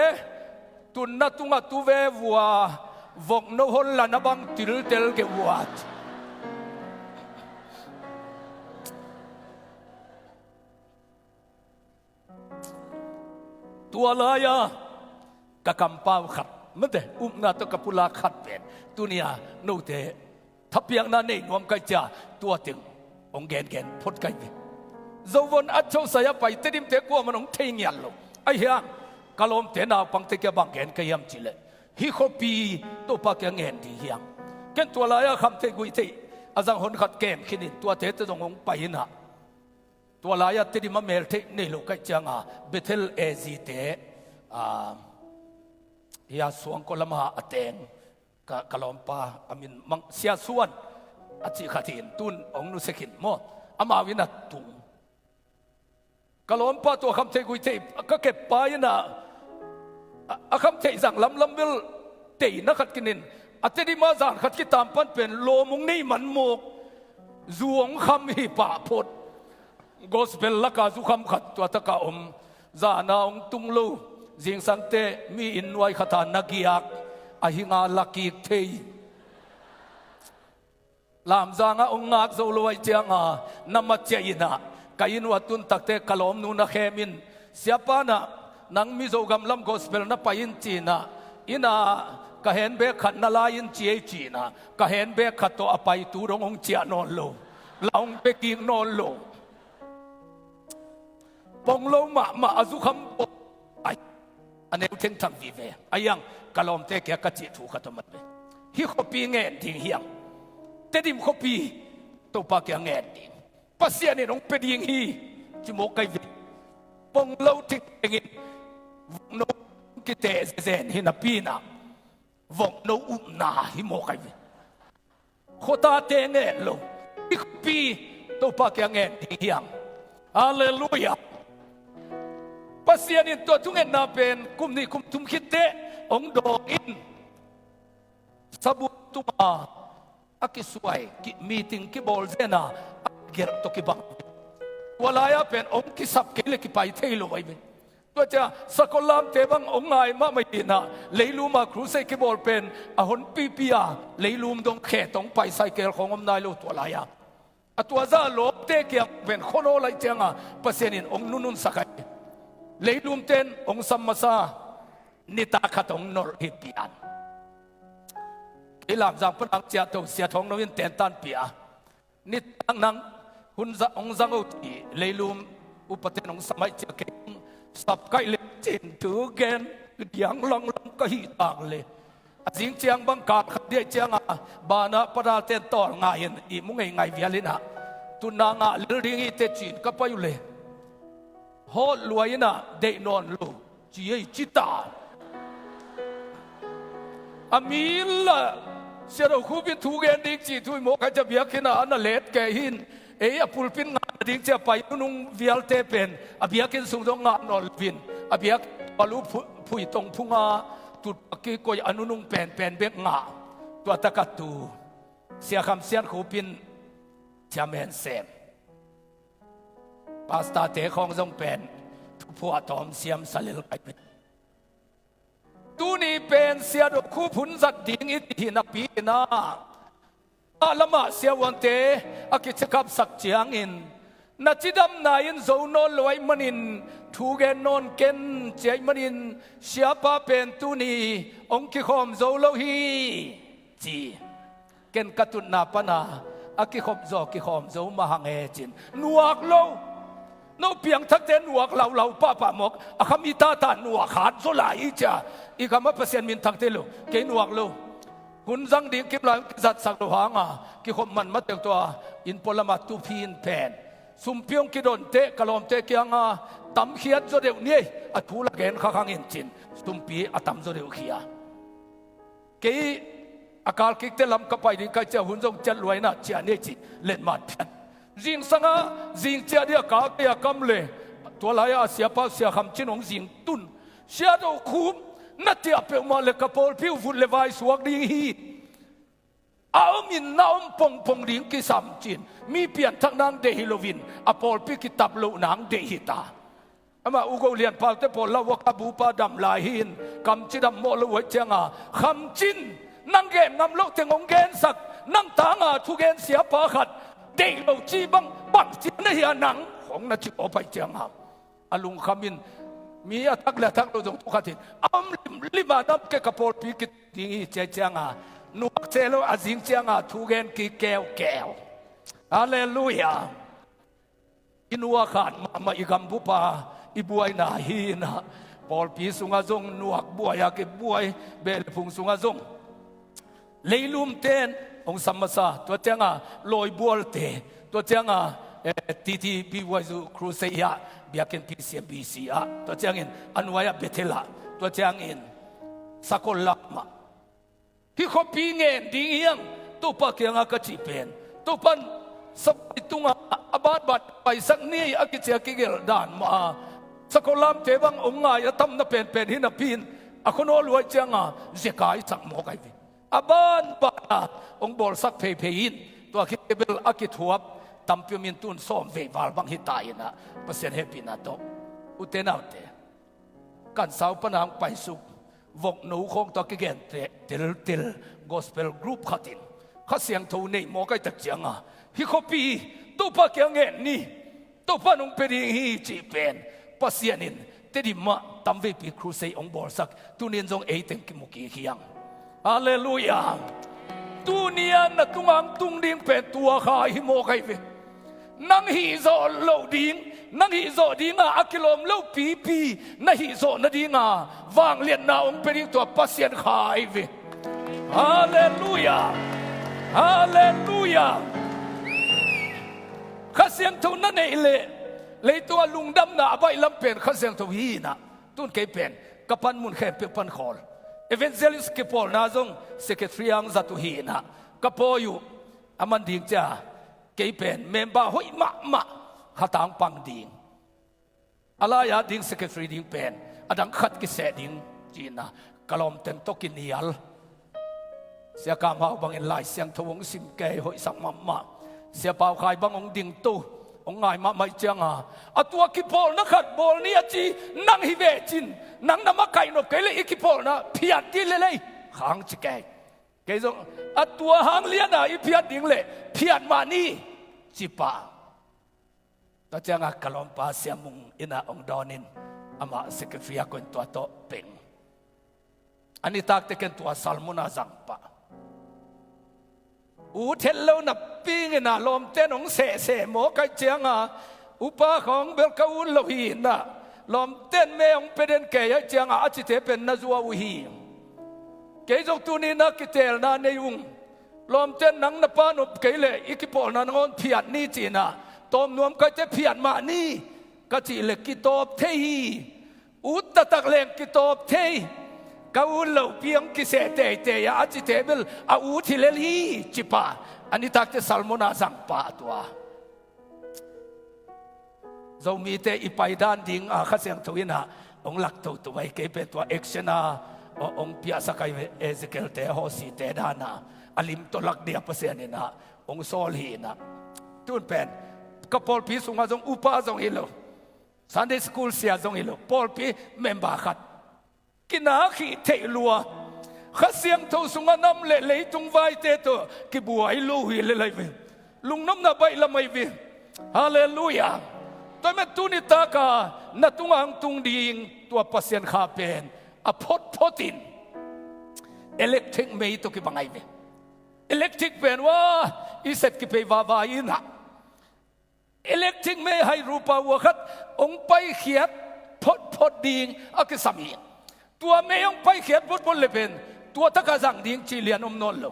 tunna tungah tu ve vua vok no hon lana bang tiltel kei vua. Tua lai-a ka kampau khat mate upna tawh ka pulak khat pen tunia note thapiakna nei nuam kaih cia tua teng hong gengen phot kaih ve. Zovon a chosai a pai Tedimte kuaman hong thei ngiat lo. Ahi hang ka lawmte naupangte kia bang gen ka hiam cileh hih khuapi Topa kia ngen ding hiam. Ken tua lai-a khamtheih guihtheih a zang hon khat kem khinin tuate te zong hong pai inah tua lai-a Tedim a meltheih nei lo kaih cianga Bethel A Z te, ah, hia suangkaw lama a teng ka, ka lawmpa a min mang Sia Suan a cih khat hi in tun hong nusia khin maw? Amau in a tung. Ka lawmpa tua khamtheih guihtheih ka keppa inah a, a khamtheih zang lamlam bel teina khat kinin a Tedim a zan khat kitam pan pen lawm hong nei man mawk zu hong kham hi pah phot. Gospel laka zukham khat tua taka om. Zana hong tung lo. Zingsangte mi inn nuai khata na giak a hinga la kik thei. Lamzanga hong ngak zo lo aih cianga na maciah inah ka inn ua tuntakte ka lawmnu na khem in siapa nah nang Mizo gamlam gospel na pai in cinah innah ka henbek khat na lai in ci ei cinah ka henbek khat tawh a paitu dong hong ciah nawn lo. La hong pia kik nawn lo. Pong lo mahmah a zukham pong ai a neu thengthang vive. A iang ka lawmte kia ka cih thu khat om a ve. Hih khuapi ngen ding hiang. Tedim khuapi Topa kiang ngen ding. Pasian in hong pia ding hi, ci mawk kai ve. Pong lo thingtengin vokno kite zenzen hi napi-in ah, vokno upna hi mawk kai ve. Khuatate ngen lo, i khuapi Topa kiang ngen ding hi hang. Halleluiah. Pasian in tua thungetna pen kum nih kum thum khit teh hong dawng in, sabun tunga a kisuai, ki, meeting kibawl zen a, a gelh tawh kibang. Tua lai-ah pen hong kisap kei leh kipai thei lo ahi ve. Tua ciang sakol lamte bang hong ngai mahmah in ah, leilum ah crusade kibawl pen a honpipi a, leilum dong khe tawh hong pai, cycle khawng om nai lo tua lai-ah. A tua zah lawmte kiang pen khuanawl ahih ciang a, Pasian in hong nununsak ahi. Leilumte in hong sam masa, nitak khat hong nolh hi pian. Kei Lamzang pan hong ciahto, Sia Thawng No in tentan pia. Nitak nang hun za, hong zang o ci, leilum upate in hong sam ahih ciang kei hong sap kaih lecin thu gen diang langlong ka hih tak leh, a zing ciang bang kal khat ding ahih ciang a, banah padalte in tawl ngai in, ihmu ngeingai vial in ah, tu-in na ngah lel ding hi teh ci-in ka pai uh leh, hawt lua in ah, deih nawn lo ci ei ci ta. A mi lah Sia Do Khup in thu gen ding cih thu i mawk a, tua ciang biakinn ah a na let kei hi in, ei a pulpit ngah nading ci a pai nunung vialte pen a biakinn sung zong ngah nawn lo-in, a biakinn tual uh phu-, phuitong phunga tutphah kikoih a nunung penpen bek ngah. Tua tak a tu Sia Kham Sian Khup in chairman sem, pastorte khawng zong pen thuphuah tawm siam sa lel kai pen. Tuni pen Sia Do Khup hun zat ding i cih hi napi-in ah, a lamah siavuante a kichekapsak ciangin, na cidamna in zo nawn lo ahih manin thu gen nawn ken ci ahih manin, siapa pen tuni hong kikhawm zo lo hi, ci. Ken ka tutna pana a kikhop zaw kikhawm zo mah hang e cin. Nuak lo. No piangthakte nuak laulau pahpah mawk. A kham i tata nuak khat zaw lai i cia. I kham a Pasian minthakte lo. Kei nuak lo. Hun zang ding kim lai kizatsak lo hanga kikhop man mateng tua inn pualam a tuphin pen sumpi hong kidonte ka lawmte kianga tamkhiat zaw deuh ni ei. A thu la gen kha khang in cin. Sumpi a tam zaw deuh khia. Kei a kal kikte lam ka pai ding ka hih ciang hun zong ciat luaina ciah ni ei ci letmat phian. Zingsanga zing ciah ding a kal kei a kam le tua lai-a a siapa Sia Kham Cin hong zing tun. Sia Do Khup na ciah peuhmah le ka pawlpi uh vut le vai suak ding hi. A om in na om pongpong ding kisam cin. Mi pianthak nang deih hi loin a pawlpi kitap loh nang deih hi ta. Amah U Go Lian Pau te pawl lauhuak a bupa dam lai hi in, kam cidam mawh lo uh ahih cianga, Kham Cin, nang gen ngam loh teng hong gensak, nang tanga thugen siapa khat deih lo ci bang, bang ci na hia nang, hong na ci aw pai cianga. A lungkham in, mi a thak le a thak lo zong thu khat in, a om limlim a nam kei ka pawlpi kiding hi ci ahih cianga, nuak se lo a zing cianga thugen kikeukeu. Halleluiah. I nuak khat mahmah i gambupa i buaina hi in ah, pawlpi sungah zong nuak buai-a kibuai, beh le phung sungah zong leilumte in hong sam masa, tua cianga lawibualte, tua cianga, eh, T T B Y U Crusade ah, biakinn P C M B C ah, tua ciangin a nuai-ah Bethel ah, tua ciangin sakol lamah. Hih khuapi ngen ding hi hang, Topa kiangah ka cih pen. Topa in sapai tungah a banban paisak ni a kici a kigelh dan mah a, sakol lamte bang hong ngai a tamna penpen hi napi-in, a khuanawl uh ahih cianga zekai sak mawk ahi ve. A banban a hong bawlsak pheiphei in, tua khit bel a kithuap tampi om in tun sawm vei val bang hi ta in ah, Pasian hehpihna tawh. Ute naute, Kansau pana hong paisuk vokno khawng tawh a kigen te, teltel gospel group khat in Kha Siangtho neih mawk ahih tak cianga, hih khuapi Topa kiang ngen ni, Topa in hong pia ding hi cih pen Pasian in Tedim ah tamveipi crusade hong bawlsak, tuni-in zong ei teng kimu kik hi hang. Halleluiah. Tuni-a na tungah hong tung ding pen tua kha hi mawk ahi ve. Nang hihzawh loh ding, nang hihzawh dinga a kilawm lo pipi na hihzawh nadinga vangliatna hong pia ding tua Pasian kha ahi ve. Halleluiah. Halleluiah. Kha Siangtho na neih leh leitungah lungdamna a baihlam pen Kha Siangtho hi inah, tun kei pen ka panmun khempeuh pan khawl, evangelist kipawlna zong secretary ang zat uh hi inah, ka pawi uh a man ding cia kei pen member hoih mahmah khatang pang ding. A lai-ah ding secretary ding pen a dang khat kiseh ding ci-inah ka lawmten tawh kinial. Sia Kam Hau bangin Lai Siangtho hong sim kei hoihsak mahmah. Sia Pau Khai bang hong dingto, hong ngai mahmah ih cianga, a tua kipawlna khat bawl ni a ci, nang hi ve cin, nang na makaih nop kei leh i kipawlna phiat dih lelei khang ci kei. Kei zong a tua hang liana i phiat ding leh phiat mah ni ci pah. Tua cianga ka lawmpa Sia Mung inah hong dawnin, amah secretary a koin tua tawh peng. A nitakte ken tua salmuna zang pah. Ut het lo napi inah lawmten hong sehseh maw, kai cianga upa khawng bel ka ut lo hi inah, lawmten me hong pia den kei ai cianga a cite pen na zuau uh hi. Kei zong tuni na kitelna nei ung. Lawmten nang na pa nop kei leh i kipawlna nangawn phiat ni ci-inah tawm nuam kaite phiat mah ni ka cih leh kitawp thei hi. Ut taktak leng kitawp thei. Ka ut lopi hong kiseh teitei a, a cite bel a ut hi lel hi ci pah. A nitakte salmuna zang pah tua. Zomite i paidan ding a Kha Siangtho inah hong lak toto ai, kei pen tua action a hong piahsak ai ve. Ezekiel-te, Hosea-te dana a lim tawh lak dia Pasian inah hong sawl hi inah. Tun pen ka pawlpi sungah zong upa zong hi lo, Sunday school sia zong hi lo, pawlpi member khat kinakhih theih lua. Kha Siangtho sungah nam leh leitung vaite tawh kibuai lo hi lel ai ve. Lungnopna baihlam ai ve. Halleluiah. Tua met tuni taka na tungah hong tung ding tua Pasian Kha pen a photphot in electric mei tawh kibang ai ve. Electric pen ua i set kipei vava inah, electric mei hairul power khat hong paikhiat photphot ding a kisam hi. Tua mei hong paikhiat photphot leh pen tua taka zang ding cih lian om nawn lo.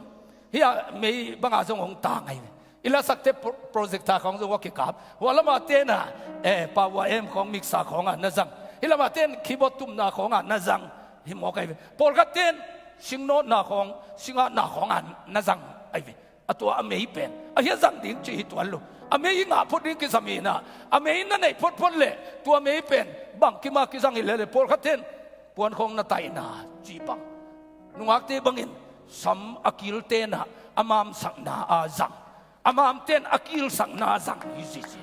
Hia mei banga zong hong tang ai. I lasakte pro-, projector khawng zong a kikap. Hua lamah tenah, eh, power amp khawng, mixer khawngah na zang. Hih lamah ten keyboard tumna khawngah na zang. Hi mawk ai ve. Pawlkhat ten singnawtna khawng, singatna khawngah na zang ai ve. A tua a mei pen a hia zang ding cih hi tuan lo. A mei i ngah phot ding kisam hi inah, a mei na neih photphot leh tua mei pen bangkimah kizang hi lel leh, pawlkhat ten puan khawng na taihna cih bang, nungakte bangin sam a kil tenah a mamsakna a zang, a mam ten a kilsakna a zang hi sisi.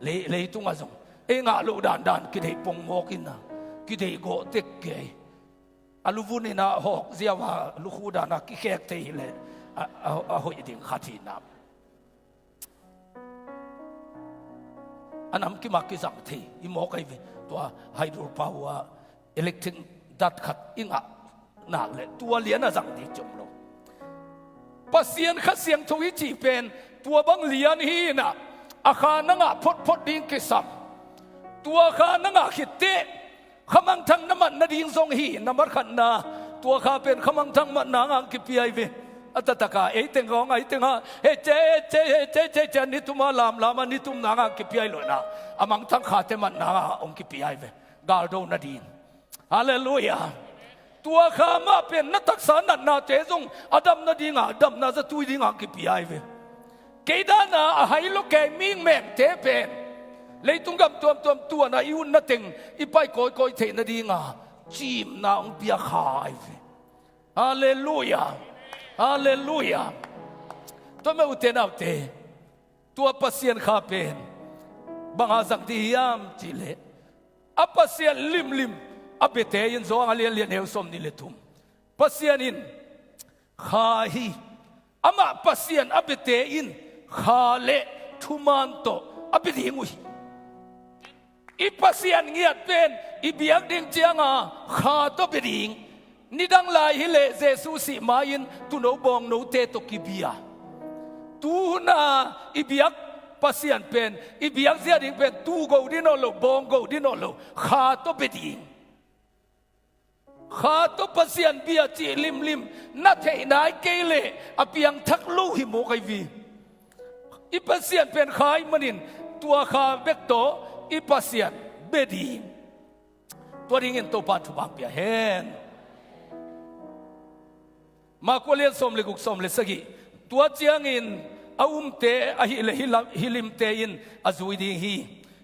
Lei, leitungah zong ei ngah loh dandan kideih pongmawk inah, kideih gawh tek kei. A luvun inah hawk ziau a lukhu dana kikhek thei hileh a, a, a hoih ding khat hi inah. A namkimah kizang thei hi mawk ai ve. Tua hairul power, electric dat khat i ngah nak leh tua lian a zang ding ci om lo. Pasian Kha Siangtho i cih pen tua bang lian hi inah, a Kha na ngah photphot ding kisam. Tua Kha na ngah khit teh khamangthang na mat nading zong hi. Na mat khatna, tua Kha pen khamangthang matna ngah hong kipia ai ve. A taktaka ei teng khawng, ei tengah hei ce, hei ce, hei ce, hei ce, ni tuma lamlama ni tumna ngah hong kipia ai lo inah, a mangthang khate matna ngah hong kipia ai ve. Galdo nading. Halleluiah. Tua Kha mah pen na taksa natnate zong a dam nadinga, a damna zatui dinga hong kipia ai ve. Kei dana a hai lo kei mingmengte pen leitung gam tuamtuam tuana i utna teng i pai kawikawi theih nadinga cimna hong pia Kha ai ve. Halleluiah. Halleluiah. Tua mah ute naute, tua Pasian Kha pen banga zang ding hiam cih leh, a Pasian limlim a biate in, Johan a lian li, a neu sawmnih le thum, Pasian in Kha hi. Amah Pasian a biate in Kha le thuman tawh a bia ding uh hi. I Pasian ngiat pen i biak ding cianga Kha tawh bia ding. Nidang lai hileh Jesu sih ma-in tuuno bawngnote tawh kibia. Tuhuna i biak Pasian pen, i biak zia ding pen tuugo ding nawn lo, bawnggo ding nawn lo, Kha tawh bia ding. Kha tawh Pasian bia cih limlim na theih nai kei leh a piangthak lo hi mawk ahi vi. I Pasian pen Kha ahih manin tua Kha bek tawh i Pasian bia ding. Tua dingin Topa thupha pia hen. Marka lian sawm le guk, sawm le sagih. Tua ciangin a umte ahih leh hi lam, hi limte in a zui ding hi.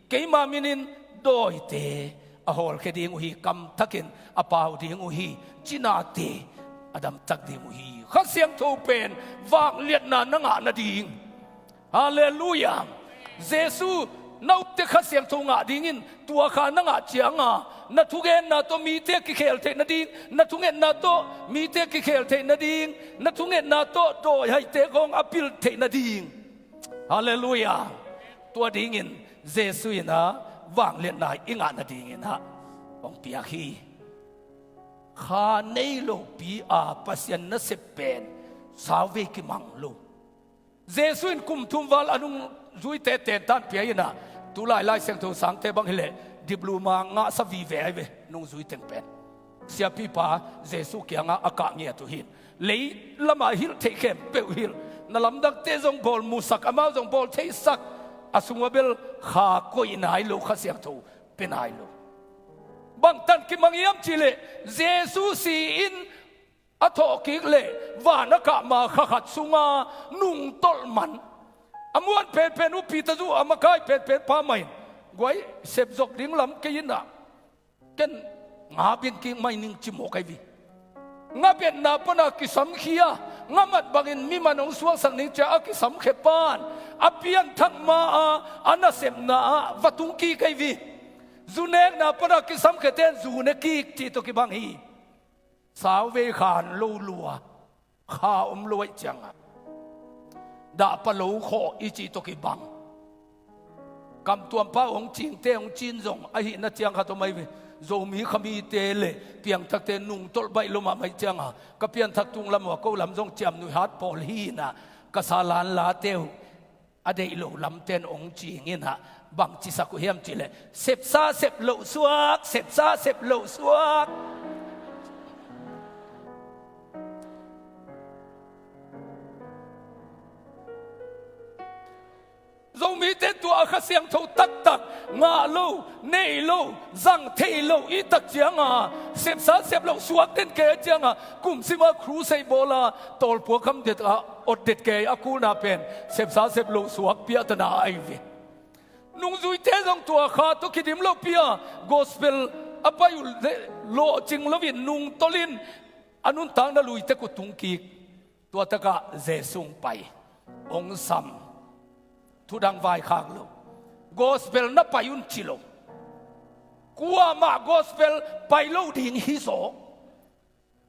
Keima minin dawite a hawlkhia ding uh hi, kamthakin a pau ding uh hi, cinate a damtak ding uh hi. Kha Siangtho pen vangliatna na ngah nading. Halleluiah. Jesu, na upte Kha Siangtho ngah dingin tua Kha na ngah cianga na thugenna tawh mite kikhel theih nading, na thungetna tawh mite kikhel theih nading, na thungetna tawh dawihaite khawng a pil theih nading. Halleluiah. Tua dingin Jesu in ah vangliatna i ngah nadingin ah hong piak hi. Kha nei lopi a Pasian nasep pen sauvei kimang lo. Jesu in kum thum val a nungzuite tentan pia in ah, tulai Lai Siangtho sangte bang hileh diploma ngahsa vive ahi ve, nungzui teng pen. Siapipa Jesu kiangah a kah ngiat uh hi. Lei lamah hilh theih khempeuh hilh, na lamdangte zong bawl musak, amau zong bawl theisak, a sungah bel Kha koih nai lo, Kha Siangtho pia nai lo. Bangtan kimang hiam cihleh Jesu si-in a thawhkik leh van a kah ma kha khat sunga nungtolh man. A muan penpen uh Peter zu a makai penpen pa mah in, guai, sepzok ding lam kei in ah, ken nga beng kik mai ning ci mawk ahi vi. Nga betna pana kisamkhia, nga mat bangin mi man hong suaksak ning ci-a a kisamkhia pan a pianthak ma-a a nasepna ah va tung kik ahi vi. Zu nekna pana kisamkhiate in zu ne kik cih tawh kibang hi. Sauvei khan lo lua, Kha om lo ahih ciangah dah pa lo khawh i cih tawh kibang. Kamtuampa hong cingte hong cin zong ahih na ciang khat om ahi ve. Zomi khamite le piangthakte nungtolh baih lo mahmah ahih cianga ka pianthak tung lam uh a ko lam zong ciamnuih hat pawl hi in ah, ka salan late uh a deih lo lamten hong cing in ah, bang cisak uh hiam cihleh, sepsa sep loh suak, sepsa sep loh suak. Zomite tua a Kha Siangtho taktak ngah lo, nei lo, zang thei lo i tak cianga, sepsa sep loh suak den kei a cianga, kum sima crusade bawla tawlpua kham det a awt det kei a kulna pen sepsa sep loh suak piahtana ahi ve. Nungzuite zong tua Kha tawh kidim lopi a gospel a pai uh leh lawhcing loin nungtolh in a nuntakna lui tek uh tung kik. Tua takah Jesu hong pai, hong sam, thudang vaikhak lo. Gospel na pai un ci lo. Kuamah gospel pai lo ding hi zaw.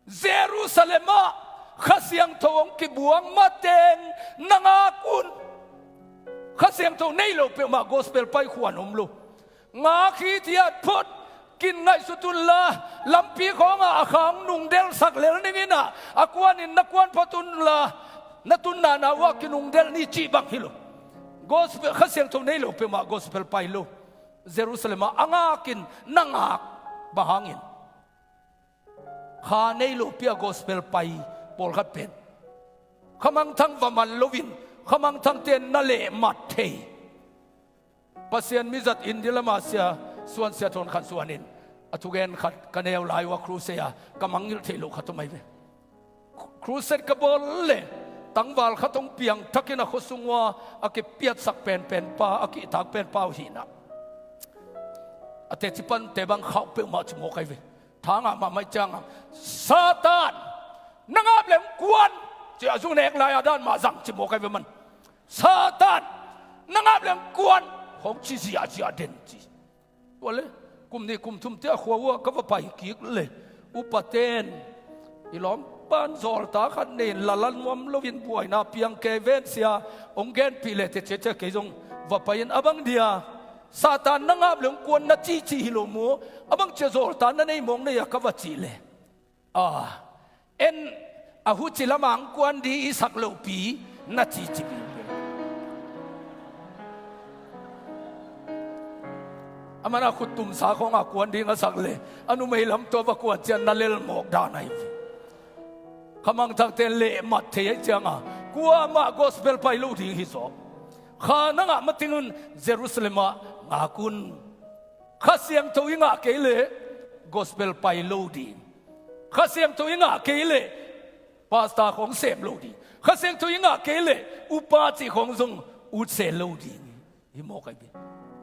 Jerusalem ah Kha Siangtho hong kibuang mateng na ngak un. Kha Siangtho nei lo peuhmah gospel pai khuan om lo. Ngak hi ciat phot, kin ngaihsut unla, lampi khawngah a Kha hong nungdelsak lel ning in ah, a kuanin na kuan phot unla, na tunna na uh ah kinungdelh ni cih bang hi lo. Gospel, Kha Siangtho nei lo peuhmah gospel pai lo. Jerusalem ah a ngakin na ngak bang hangin? Kha nei lopi a gospel pai pawlkhat pen kha mangthang va man loin, kha mangthangte na lehmat thei. Pasian mizat India lama sia suan, sia thawn khat suanin a thugen khat ka neu lai uh a crusade a ka mangngilh theih loh khat om ahi ve. Crusade ka bawl leh tangval khat hong piangthakin a khuasung uh a a kipiatsak penpen pa, a kihtak pen pa uh hi in ah, a teci pante bang khauh peuhmah ci mawk ahi ve. Tha ngah mahmah ahih ciangah, Satan, na ngap leh hong kuan, ci a, zu nek lai-a dan mah zang ci mawk ahi ve man. Satan, na ngap leh hong kuan, hong ci ziahziah den ci. Tua leh kum nih kum thum te a khua uh ah ka va pai kik leh upaten, i lawm pan zawlta khat nei in, lala nuam loin buaina piang kei ven sia, hong genpih leh teci a, cia kei zong va pai in, a bang dia, Satan, na ngap leh hong kuan na cihcih hi lo maw? A bang cia zawlta na nei mawng nei a, ka va cih leh, a, en, a huci lamah hong kuan di i sak lohpi na cihcih pi. A Mana khuttumsa khawngah kuan ding a sak le a numei lam tua va kuan ciang na lel mawk dan ahi ve. Khamangthangte lehmat thei ahi cianga kuamah gospel pai lo ding hi zaw. Kha na ngah matingun Jerusalem ah ngak un. Kha Siangtho i ngah kei leh gospel pai lo ding. Kha Siangtho i ngah kei leh pastor khawng sem lo ding. Kha Siangtho i ngah kei leh upa cih khawng zong utse lo ding hi mawk ahi ve.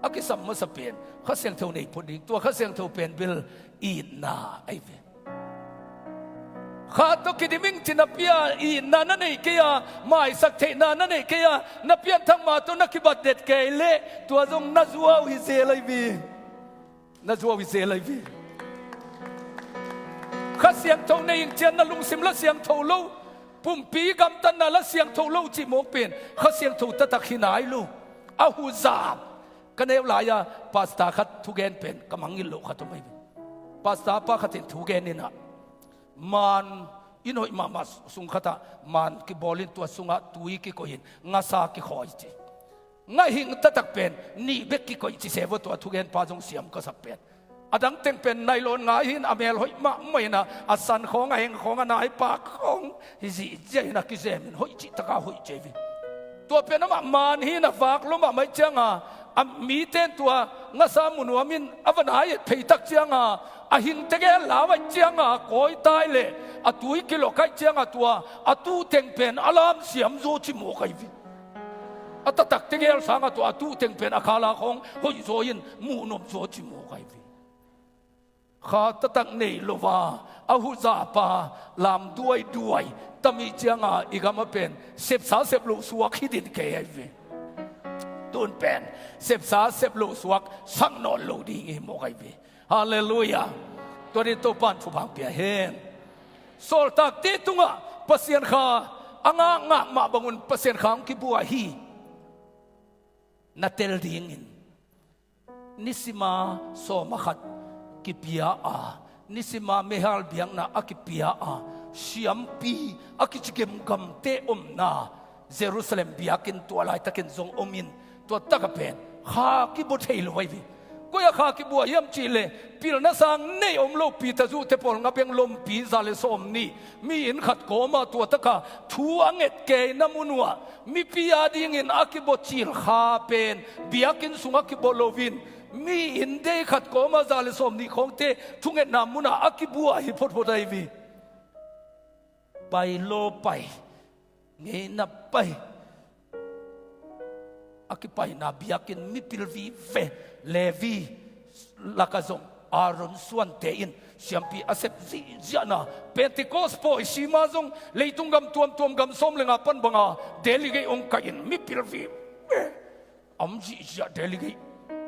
A kisam masa pen Kha Siangtho nei phot ding. Tua Kha Siangtho pen bel itna ahi ve. Kha tawh kidim ing ci na pia itna na nei kei a, maisak theihna na nei kei a, na pianthak ma tawh na kibat det kei leh tua zong na zuau hi zel ahi ve. Na zuau hi zel ahi ve. Kha Siangtho nei ing ciang na lungsim la siangtho lo, pumpi gamtatna la siangtho lo cih mawk pen Kha Siangtho taktak hi nai lo. A huzap. Ka neu lai-a pastor khat thugen pen ka mangngilh loh khat om ahi ve. Pastor pa khat in thugen inah man inn hoih mahmah sung khatah man kibawl in tua sungah tui kikoih in ngasa kikhawi ci. Ngaihing taktak pen nih bek kikoih ci se vua tua thugenpa zong siam ka sak pen. A dang teng pen nylon ngai hi in a mel hoih mahmah inah a san khawng a heng khawng a naipak khawng hi zihziah in a kizem in hoih cih taka hoih ci hi. Tua pen amah man hi in a vak lua mahmah ih cianga a mite in tua ngasa munuam in a va nai et pheitak cianga a hing tegel lau aih cianga kawi tai leh a tui kilok aih cianga tua a tuhteng pen a lam siam zaw ci mawk ahi ve. A taktak tegel sanga tua a tuhteng pen a khala khawng hoih zaw in muhnuam zaw ci mawk ahi ve. Kha taktak nei lo a a huzapa lam duaiduai tam ih cianga i gama pen sepsa sep lo suak hi din kei ahi ve. Tun pen sepsa sep lo suak sak nawn lo ding hi mawk ahi ve. Halleluiah. Tua din Topan thupha pia hen. Sawltakte tungah Pasian Kha a ngakngak mah bangun Pasian Kha hong kibua hi. Na tel dingin nisima sawm a khat kipia a, nisima meihal biakna a kipia a, siampi a kici gemgamte omna Jerusalem biakinn tua laitakin zong omin tua taka pen kha kibaw thei lo ahi ve. Koi a kha kibua hiam cihleh pilna sang nei om lo Peter zuhte pawl nga beng lompi za le sawm nih mi inn khat kawma tua taka thu a nget keina mun uh ah mipi a dingin a kibaw cil kha pen biakinn sungah kibaw loin mi inn dei khat kawma za le sawm nih khawngte thungetna munah a kibua hi photphot ahi ve. Pai law pai, ngeina pai. A kipaina biakinn mipil vive, Levi laka zong Aaron suante in siampi a sep zihziahna Pentecost pawi sima zong leitung gam tuamtuam gam sawm le nga pan banga delegate hong kaih in mipil vive. A om zihziah delegate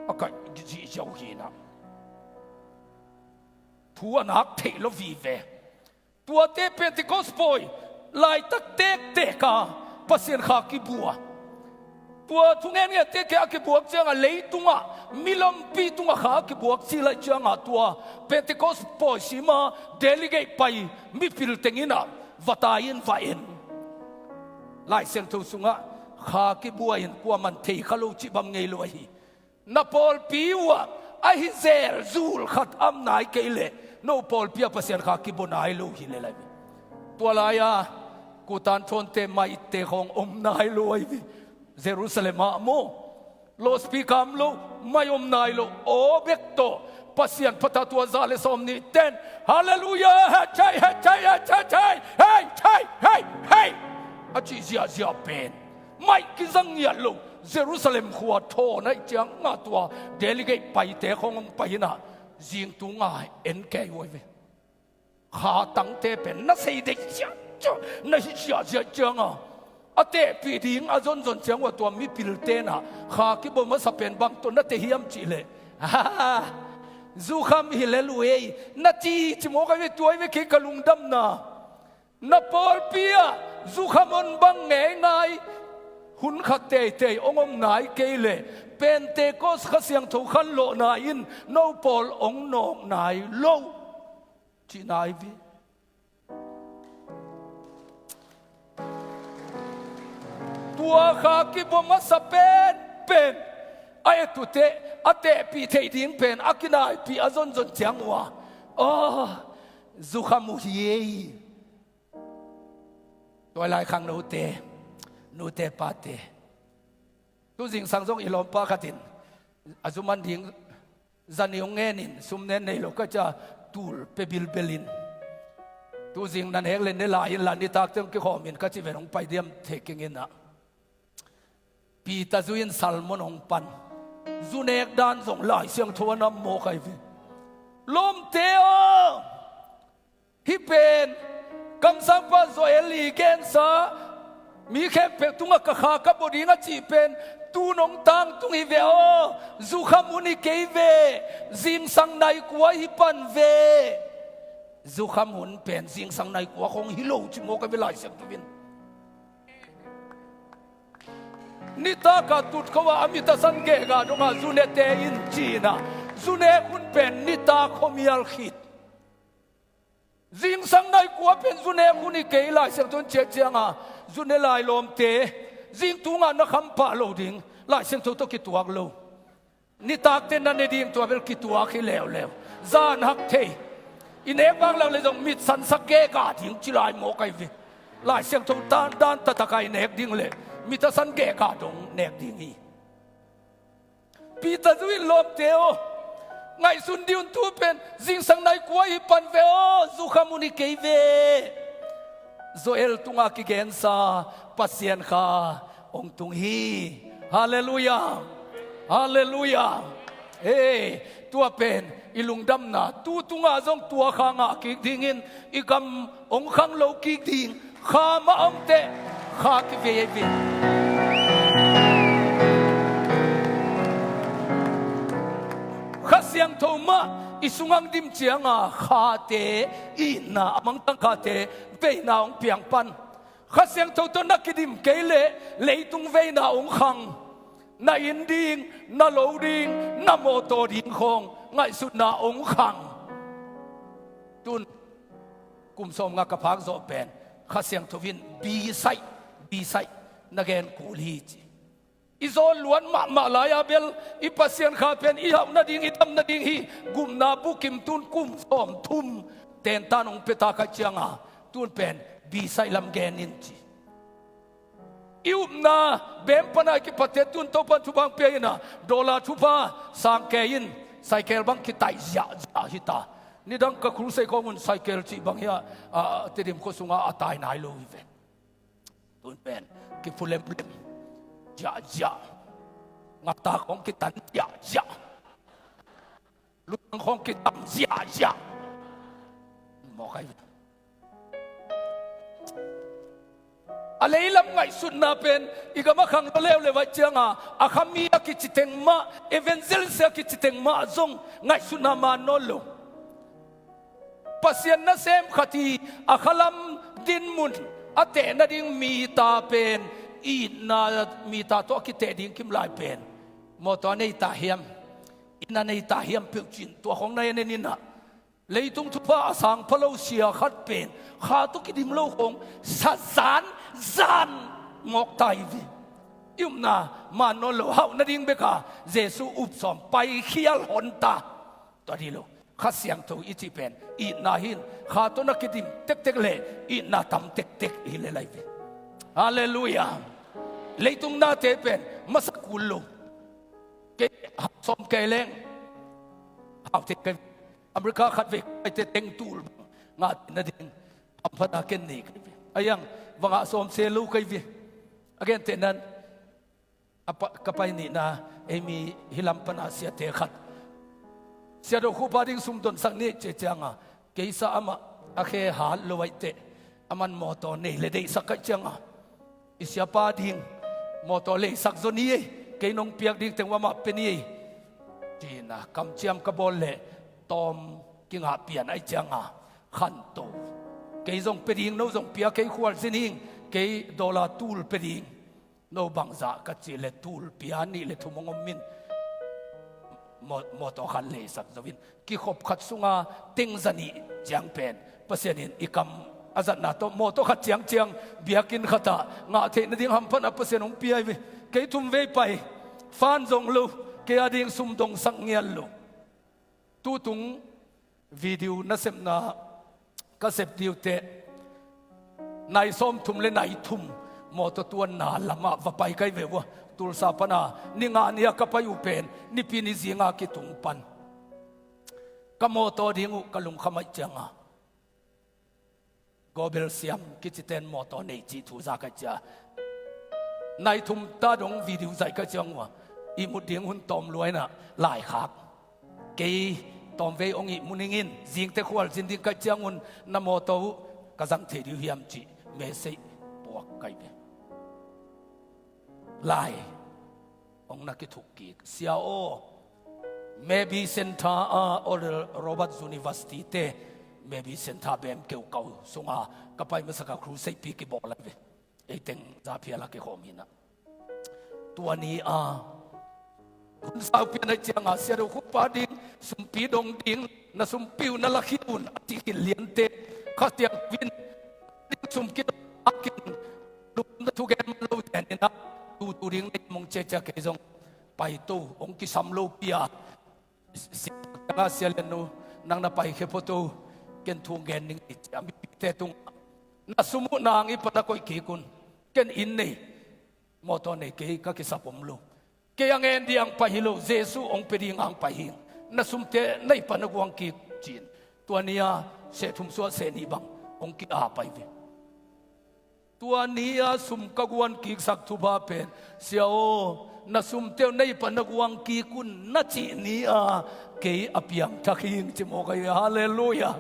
a kaih zihziah uh hinah thu a nak theih lo vive. Tuate Pentecost pawi laitak tektek a Pasian Kha kibua. Tua thungen ngiatte kei a kibuak ciangah leitungah milompi tungah kha a kibuak ci laih ciangah tua Pentecost pawi sima delegate pai mipil tenginah va tai in va en. Lai Siangtho sungah kha kibua in kuaman thei kha lo cih bang ngei lo ahi. Na pawlpi uhah a hi zel zul khat a om nai kei leh no pawlpi ah Pasian Kha kibaw nai lo hi lel ahi ve. Tua lai-a kutan thawnte maihte khawng om nai lo ahi ve. Jerusalem ah maw, loudspeaker om lo, maih om nai lo, aw bek tawh Pasian phatah tua za le sawm nih ten Halleluiah, hei chai, hei chai, hei chai, hei chai, hei chai, hei chai a cih ziahziah pen maih kizang ngiat lo Jerusalem khua thawn aih ciangah tua delegate paite khawng hong pai inah zingtung a en kei uh ahi ve. Kha tangte pen na sei deih ciah ciah na hi ziahziah ciangah a tehpih ding a zonzon ciang uh a tua mipilte inah kha kibaw masa pen bang tawh na teh hiam cihleh zukham hi lel uh ei na ci ci mawk ahi ve. Tua ahi ve kei ka lungdamna. Na pawlpi ah zukham hong bang ngeingai hun khat teitei hong om nai kei leh Pentecost Kha Siangtho khanlawhna in no pawl hong nawk nai lo cihna ahi ve. Tua kha kibaw masa penpen a et uh teh a tehpih theih ding pen a kinaipih a zonzon ciang uh a, aw, zukham uh hi ei. Tua lai khangnote, nute pate, tu zingsang zong i lawmpa khat in a zu man ding zani hong ngen in sum nen nei lo ka cia, tul pia bilbel in, tu zing na nek le ne lai in la nitak teng kikhawm in ka ci ven hong pai diam thei keng in ah. Peter zu in sermon hong pan. Zu nek dan zong Lai Siangtho a nam mawk ahi ve. Lawmte aw, hih pen kamsangpa Joel i gensa, mi khempeuh tungah ka kha ka bawh ding a cih pen tu nong tangtung hi ve aw. Zukham hun hi kei ve. Zingsang nai kua hi pan ve. Zukham hun pen zingsang nai kua khong hi lo ci mawk ahi ve Lai Siangtho in. Nitak a tut kho a, a mit a san gehgah dong a zu nete in ci in ah, zu nek hun pen nitak khuamial khit. Zingsang nai kua pen zu nek hun hi kei Lai Siangtho in ciah ciang a, zu ne lai lawmte, zing tung ah na kham pah lo ding, Lai Siangtho tawh kituak lo. Nitakte na ne ding tua bel kituak hi leuleu. Zan hak thei. I nek vang lak le zong mit sansak gehgah ding ci lai mawk ahi ve. Lai Siangtho dan, dan taktak a i nek ding le mit a san gehgah dong nek ding hi. Peter zu in lawmte aw, ngaihsun dih un tu pen zingsang nai kua hi pan ve aw. Zukham hun hi kei ve. Joel tungah kigensa Pasian kha hong tung hi. Halleluiah. Halleluiah. Hei, tua pen i lungdamna, tu tungah zong tua kha ngah kik dingin i gam hong khang lo kik ding. Kha mah om teh kha kivei ahi ve. Kha Siangtho mah i sungah dim ciang a khate itna, a mangthang khate veina hong piang pan. Kha Siangtho tawh na kidim kei leh leitung veina hong khang. Na inn ding, na lo ding, na mawtaw ding khawng ngaihsutna hong khang. Tun kum sawmnga ka phak zawh pen Kha Siangtho in bisaih, bisaih na gen kul hi ci. I zawn luat mahmah lai-a bel i Pasian kha pen i hauh nading, i dam nading hi gupna bukim tun kum sawmthum tentan hong pia ta ka hih ciang a, tun pen bisaih lam gen in ci. I upna bem pana i kipatte tun Topan thupha hong pia in a, dollar thupha sang kei in, cycle bang kitaih ziahziah hi ta. Nidang ka crusade khawng un cycle cih bang hi a, a, Tedim khua sungah a tai nai lo hi ve. Tun pen kipulemlem ziahziah. Ngaktak khawng kitan ziahziah. Lutang khawng kitam ziahziah. Mawk ahi ve. A leilam ngaihsutna pen i gam a khang leuleu ahih ciang a, a khami a kici teng mah, evangelist a kici teng mah zong ngaihsutna man nawn lo. Pasian nasem khat hi a, khalam dinmun a teh nading mita pen itna mita tawh a kiteh ding kim lai pen mawtaw a nei ta hiam, inn a nei ta hiam peuh ci-in tua khawng na en in a, leitung thupha a sang pha lo sia khat pen kha tawh kidim lo khawng sa zanzan mawk ta hi ve. I upna man nawn lo, hauh nading bek a Jesu up sawm, paikhial hon ta. Tua dih lo. Kha Siangtho i cih pen itna hi in, kha tawh na kidim tektek leh itna tam tektek hi lel ahi ve. Halleluiah. Leitung nate pen masa kul lo. Kei hau sawm kei leng hau thei kei. America khatvei ka paite teng tul bang ngah theih nading hamphatna ken nei kei ve. A iang va ngah sawm se lo kei ve. A gentehna in a pa, ka pai nihna, ei mi hih lam pana siate khat, Sia Do Khup a ding sum donsak ni ci ciang a, kei sa amah a khe hat lo ahih teh, aman mawtaw nei leh deihsak ka hih ciang a, i siapa ding mawtaw leisak zaw ni ei, kei nong piak ding teng uh amah pia ni ei, ci-in a kamciam ka bawl leh tawm kingah pian ahih ciang a, khanto. Kei zong pia ding, no zong pia, kei khualzin ing, kei dollar tul pia ding. No bangzah ka cih leh tul pia nih leh thum hong om in, maw-, mawtaw khat leisak zo in, kikhop khat sunga teng zanih ciang pen Pasian in i kam a zatna tawh mawtaw khat ciangciang biakinn khatah ngah theih nading hamphatna Pasian hong pia hi ve. Kei thum vei pai, fan zong lo, Kei a ding sum dongsak ngiat lo. Tutung video nasepna ka sep diu teh nai sawmthum le nai thum mawtaw tuanna lamah va pai kai ve uh a, Tulsa pana ni nga ni-a ka pai uh pen Nipi ni zinga kitung pan. Ka mawtaw ding uh ka lungkham ahih cianga Gobel Siam kiciten mawtaw nei cih thu za kai cia. Nai thum ta dong video zaih kai ciang uh a, ihmut ding hun tawm luaina laikhak. Kei tawmvei hong ihmu ning in, zingte khualzin ding kai ciangun na mawtaw uh ka zang thei dih uh hiam cih message puak kai ve. Lai hong na kithuk kik. Sia aw, Mabee Center a Oral Roberts University te Mabee Center bem keu kau sunga ka pai masak a crusade pi kibawl lai ve. Ei teng za phial a kikhawm hi na. Tua ni a hun sau pian ahih cianga Sia Do Khup pa ding sumpi dong ding, na sumpi uh na la khia un a ci khin liante. Kha Siangtho in ding sum kidong a kin lungdam thugen man lo zen in a, tu tu ding nei mong cia cia kei zong pai to, hong kisam lo pi a. Sia, Sia Lian Nu, nang na pai khia phot o, ken thu gen ning hi ci a, mipite tungah na sum uh nang i pan a koih kik un. Ken inn nei, mawtaw nei, kei ka kisap om lo. Kei a ngen ding pai hi lo, Jesu hong pia ding hong pai hi. Na sumte na i pan a guang kik ci-in. Tua ni-a seh thum suah seh nih bang hong ki-a pai ve. Tua ni-a sum ka guan kiksak thupha pen, Sia aw, na sumte uh na i pan a guang kik un na cih ni-a kei a piangthak hi ing ci mawk ahi ve. Halleluiah.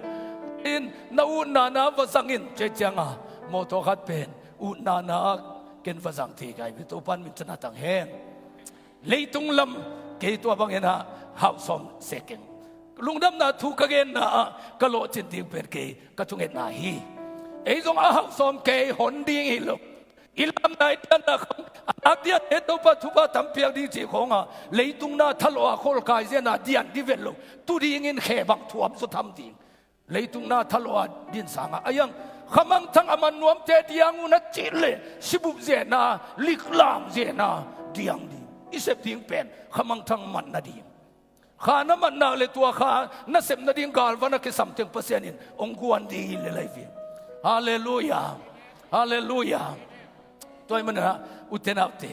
In na utna na va zang in ci cianga mawtaw khat pen utna na ah ken va zang thei kai ve. Topan minthanna tang hen. Leitung lam kei tua bangin ah hauh sawm sek keng. Lungdamna thu ka genna ah ka lawhcin ding pen kei ka thungetna hi. Ei zong a hauh sawm kei hon ding hi lo. I lamna i dianna khong a nak dian e, Topa thupha tam piak ding cih khawngah leitung na thalawh a kholkai ziana dian dih vet lo. Tu dingin khe bang thuam zaw tham ding. Leitung na thalawh a din sangah a iang khamangthang a man nuamte diang uh na cih le sibup zena liklam zena diang ding. I sep ding pen khamangthang man nading. Kha na man nak le tua kha na sep nading galvan a kisam teng Pasian in hong guan ding hi le lai ve. Halleluiah. Halleluiah. Tua ahih manin ah ute naute,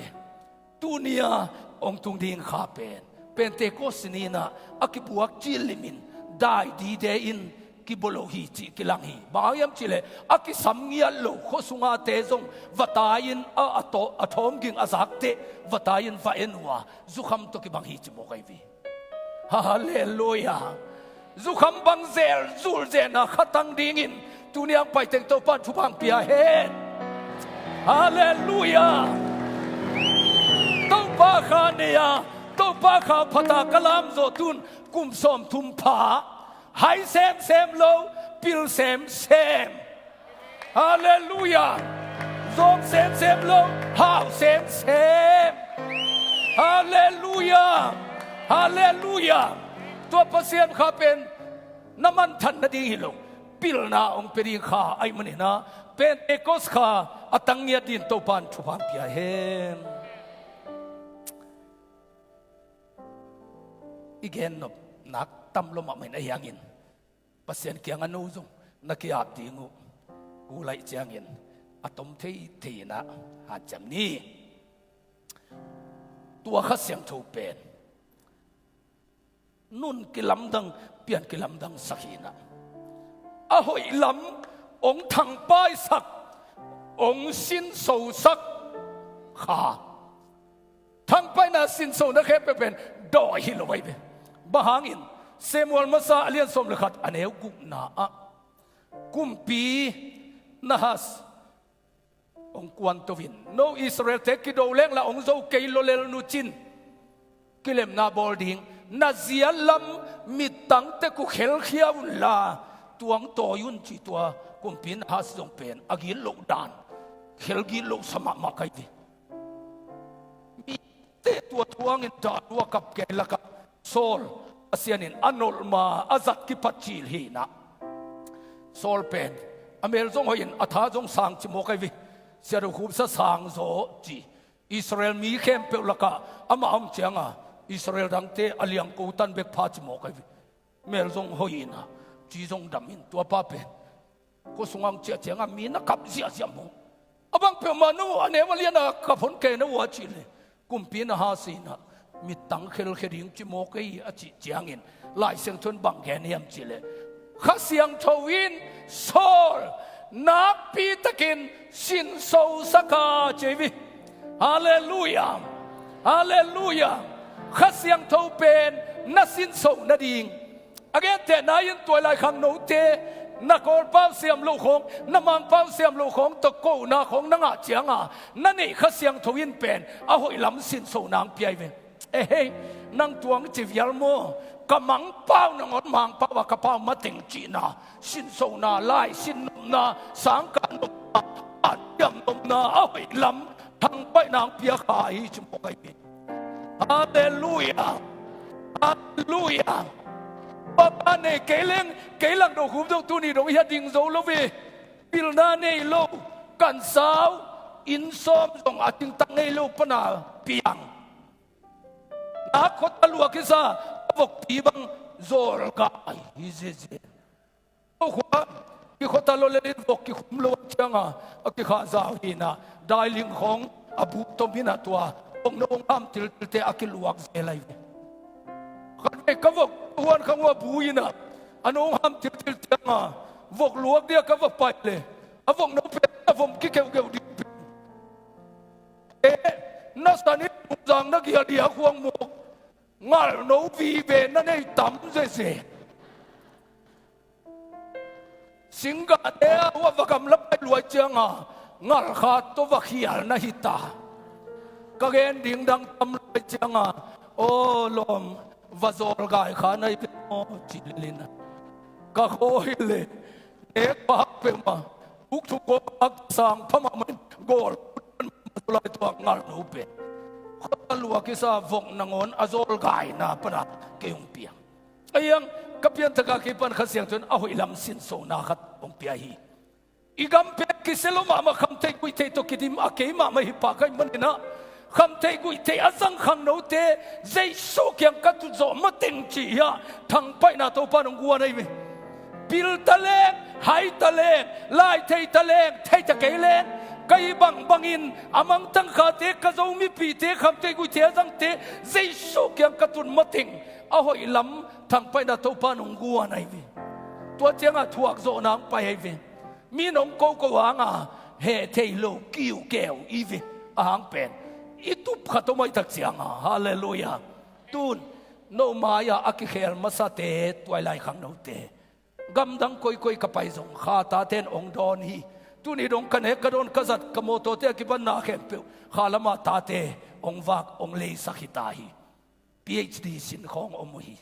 tuni-a hong tung ding kha pen Pentecost ni-in ah a kibuak cil limin dai dide in kibawl lo hi cih kilang hi. Bang hang hiam cihleh a kisam ngiat lo khua sungate zong va tai-in a, a, tawh, a thawm ging a zakte va tai-in va en uh a, zukham tawh kibang hi ci mawk ahi ve. Halleluiah. Zukham bang zel zul zena khatang dingin tuni ang paiteng Topan thupha hong pia hen. Halleluiah. Topa kha nei-a, Topa kha phata ka lamzawh tun kum sawmthum pha. Hai semsem lo, pil semsem. Halleluiah. Zawm semsem lo, hau semsem. Halleluiah. Halleluiah. Tua Pasian kha pen na manthan nading hi lo, pilna hong pia ding kha ahih manin ah Pentecost kha a tangngiat dingin Topan thupha hong pia hen. I gen nop nak tam lo mahmah in ahi hangin Pasian kiangah no zong na ki-ap ding uh. Kul ahih ciangin a tom theithei in ah hanciam ni. Tua Kha Siangtho pen nun kilamdang, pian kilamdang sak hi in ah, a hoih lam hong thangpaisak, hong sinsosak kha. Thangpaihna sinsona khempeuh pen dawi hi lo ahi ve. Bang hangin Samuel Masa a lian sawm le khat a neu gukna ah kumpi Nahas hong kuanto in, no Israelte kido leng la hong zo kei lo lel nu cin, kilemna bawl ding, na ziat lam mittangte ku khelkhia un la tuang tawi un ci. Tua kumpi Nahas zong pen a gitloh dan, khel gitloh sa mahmah ka hi ve. Mite tua thuangin dah lua kap kei lakah Saul, Pasian in a nolh ma a zat kipat cil hi in ah, Saul pen a mel zong hoih in a tha zong sang ci mawk ahi ve. Sia Do Khup sa sang zaw ci. Israel mi khempeuh lakah amah om cianga Israel dangte a liangko tan bek pha ci mawk ahi ve. Mel zong hoih in a, ci zong dam in, tua pa pen khua sungah hong ciah ciangah mi na kap ziahziah mawk. A bang peuhmah no a nem a lian a kap hon kei na uh a cih leh, kumpi na ha si in a, mittang khelkhia ding ci mawk ei a cih ciangin, Lai Siangtho in bang gen hiam cih leh, Kha Siangtho in Saul nakpi takin sinso sak a ci hi. Halleluiah. Halleluiah. Kha Siangtho pen na sinso nading. A gentehna in tua lai khangnote, na Kawlpau siam loh khawng, na Mangpau siam loh khawng tawh kohna khawng na ngah cianga na neih Kha Siangtho in pen a hoih lam sinso nang pia hi ve. Ehei, nang tuang ci vial maw? Ka Mangpau nangawn Mangpau a ka pau mateng cihna, sinsona, lai sinnopna, sangkah nopna, a siam nopna a hoih lam thangpaih nang pia kha hi ci mawk ahi ve. Halleluiah. Halleluiah. Papa nei kei leng, kei lang do khum zong tuni dong hi a ding zo lo ve. Pilna nei lo, kansau, inn sawm zong a tingtang ngei lo pana piang. Na khuata luak kisa, a vokpi bang zawlgai hi ziazia. Ko khua kikhuata lo le in vok kikhum lo cianga a kikhah zau hi in a, dailing khawng a bu tom hi in a, tua vok no hong ham tiltilte a kiluak zel ahi ve. Khatvei ka vok huan khang uh a bu hi in a, a no hong ham tiltil cianga vok luak dia ka va pai le, a vok no pen a vom kikeuhkeuh ding pen. Eh, na san in zungzang na gial dia khuang muk, ngal no vive na nei tam zeze. Singgahte a uh a va gamla pai luai cianga ngal khat tawh va khial na hita. Ka gen ding dang tam luai cianga, aw lawm, va zawlgai kha na hi ve maw ci lelin a, ka khawi le nek pah peuhmah, ukthuk kawkak sang pha mahmah in gawl, sulai tuak ngal no pen khuata luak kisa vok nangawn a zawlgaina pana kei hong piang. Ahi hang ka pianthaka kei pan Kha Siangtho in a hoih lam sinsona khat hong pia hi. I gam pen kisia lo mahmah, khamtheih guihtheih tawh kidim a kei mahmah hi pah ka hih manin ah, khamtheih guihtheih a zang khangnote Jesu kiang ka tut zawh mateng cih hiah thangpaihna Topa in hong guan ahi ve. Pil ta leng, hai ta leng, lai thei ta leng, thei ta kei leng, ka hih bangbangin a mangthang khate, ka Zo mipihte, khamtheih guihtheih a zangte Jesu kiang ka tut mateng a hoih lam thangpaihna Topa in hong guan ahi ve. Tua ciangah thuak zawhna hong pai ahi ve. Mi in hong koko hanga heh thei lo kiukeu i ve. A hang pen i tup khat om ahih tak cianga, halleluiah. Tun no mai-ah a kikhel masate, tuailai khangnote, gamdang koikoi ka pai zong kha tate in hong dawn hi. Tuni dong ka nek ka dawn ka zat ka mawtawte a kipanna khempeuh kha lama tate hong vak hong leisak hita hi. PhD sin khawng om uh hi.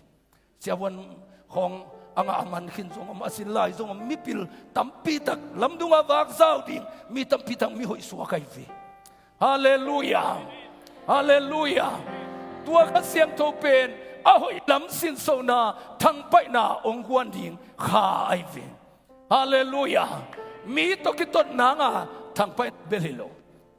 Siavuan khawng a ngah a man khin zong om, a sin lai zong om, mipil tampitak lamdunga vak zau ding mi tampitak mihoih suak ahi ve. Halleluiah. Halleluiah. Tua Kha Siangtho pen a hoih lam sinsona thangpaihna hong guan ding kha ahi ve. Halleluiah. Mi tawh kitot nanga thangpaihna bel hi lo,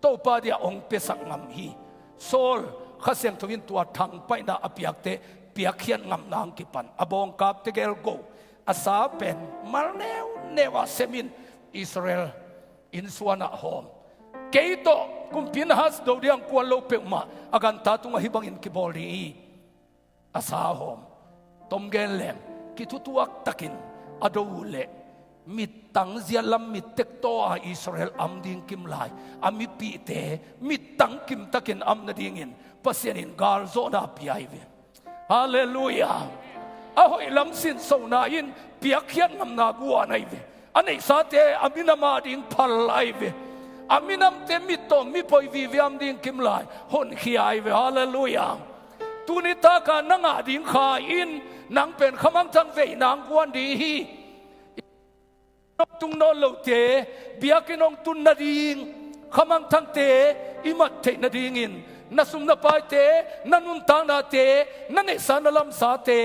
Topa dia hong piasak ngam hi. Saul, Kha Siangtho in tua thangpaihna a piakte piakkhiat ngamna hong kipan a bawngkapte gel go a sa pen mal neuneu a sem in Israel innsuanah hawm. Kei tawh kumpi na hat do ding kual lo peuhmah a ganta tungah hih bangin kibawl ding hi. A sa hawm, tom gen leng, kithutuak takin a do uh leh mittang zialam mittek taw a Israel am ding kim lai, a mipihte mittang kimtakin am nadingin Pasian in galzawhna pia hi ve. Halleluiah. A hoih lam sinsona in piakkhiat ngamna guan ahi ve. A neihsate a minam ading phal ahi ve. A minamte mittawm mipoi vive am ding kim lai honkhia ahi ve. Halleluiah. Tuni taka na ngah ding kha in nang pen khamangthang veina hong guan ding hi. Nong tung nawn lote biakinn hong tun nading, khamangthangte i mat theih nadingin na sum na paite, na nuntaknate, na neihsa na lamsate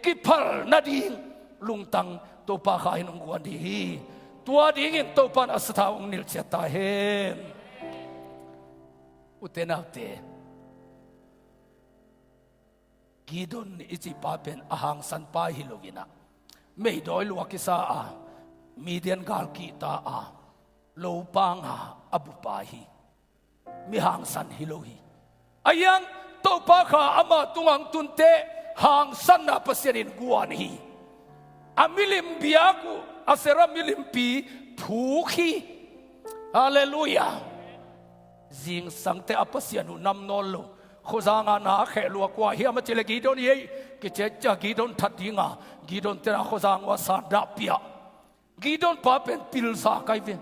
kiphal nading lungtang Topa kha in hong guan ding hi. Tua dingin Topa in a sathau hong nilhciat ta hen. Ute naute, Gideon i cih pa pen a hangsan pa hi lo in ah, meidawi lua kisa a, Midian gal kihta a, lopanga a bupa hi. Mi hangsan hi lo hi. A hiang Topa kha ama tungah hong tun teh hangsanna Pasian in guan hi. A milim biak uh, Asera milimpi phuk hi. Halleluiah. Zingsang teh a Pasian uh nam nawn lo. Khuazang ah na a kheh lua kua hiam a cih leh Gideon hi ei. Kiciat ciang Gideon that ding a, Gideon tena khuazang uh a san dah piak. Gideon pa pen pilsa kai ve.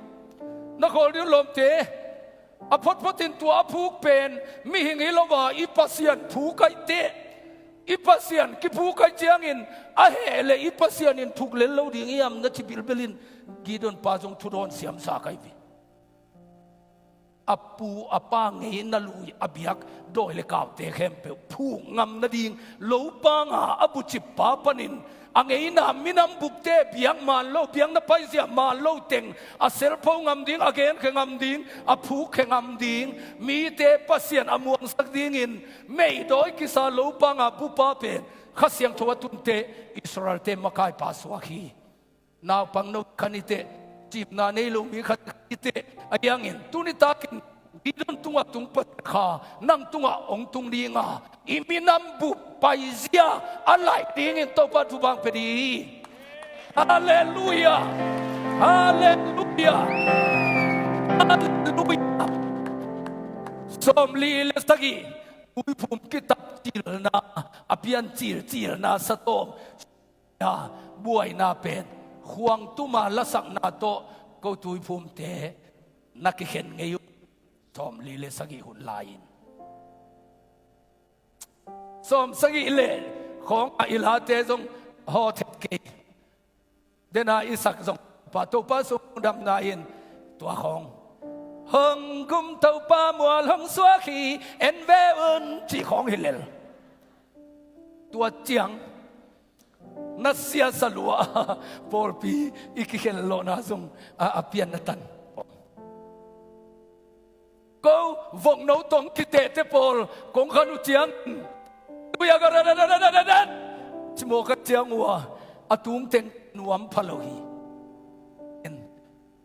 Na khawl ding uh lawmte, a photphot in tua a phuk pen mihing hi lo a, i Pasian phuk kai teh, i Pasian kiphuk kai ciangin a heh leh i Pasian in thuk lel lo ding hiam na ci bilbel in Gideon pa zong thudawn siamsa kai ve. A pu a pa ngeina lui a biak dawi le kaute khempeuh phuk ngam nading lopanga a bucip pa panin a ngeina minam bupte biak man lo, biakna paizia man lo teng a selpho ngam ding, a genkhia ngam ding, a phukkhia ngam ding, mite Pasian a muangsak dingin meidawi kisa lopanga bupa pen Kha Siangtho a tun teh Israelte makaipa suak hi. Naupang no khat i hi teh, cimna nei lo mi khat i hi teh, a hiangin tuni takin Gideon tungah tung Pasian kha nang tungah hong tung ding a, i minam bup paizia a laih dingin Topa thupha pia ding hi. Halleluiah. Halleluiah. Halleluiah. Sawmli le sagih, tuiphum kitap cilna, a pian cilcilna satawm, a buaina pen khuang tuma lasakna tawh ko tuiphumte na kikhen ngei uh. Sawmli le sagih hun lai-in, sawmsagih le khawngah i late zong hawthet kei. Dena i sak zong pa Topa sung damna in tua khawng, hong gum Topa mual hong suak hi, en ve un, cih khawng hi lel. Tua ciang na siasa lua a pawlpi i kikhen lawhna zong a, a pianna tan. Ko vokno tawh kitehte pawl kong khan uh ciang, tuiak a rat rat rat rat rat cimawh ka ciang uh a, a tungteng nuam pha lo hi.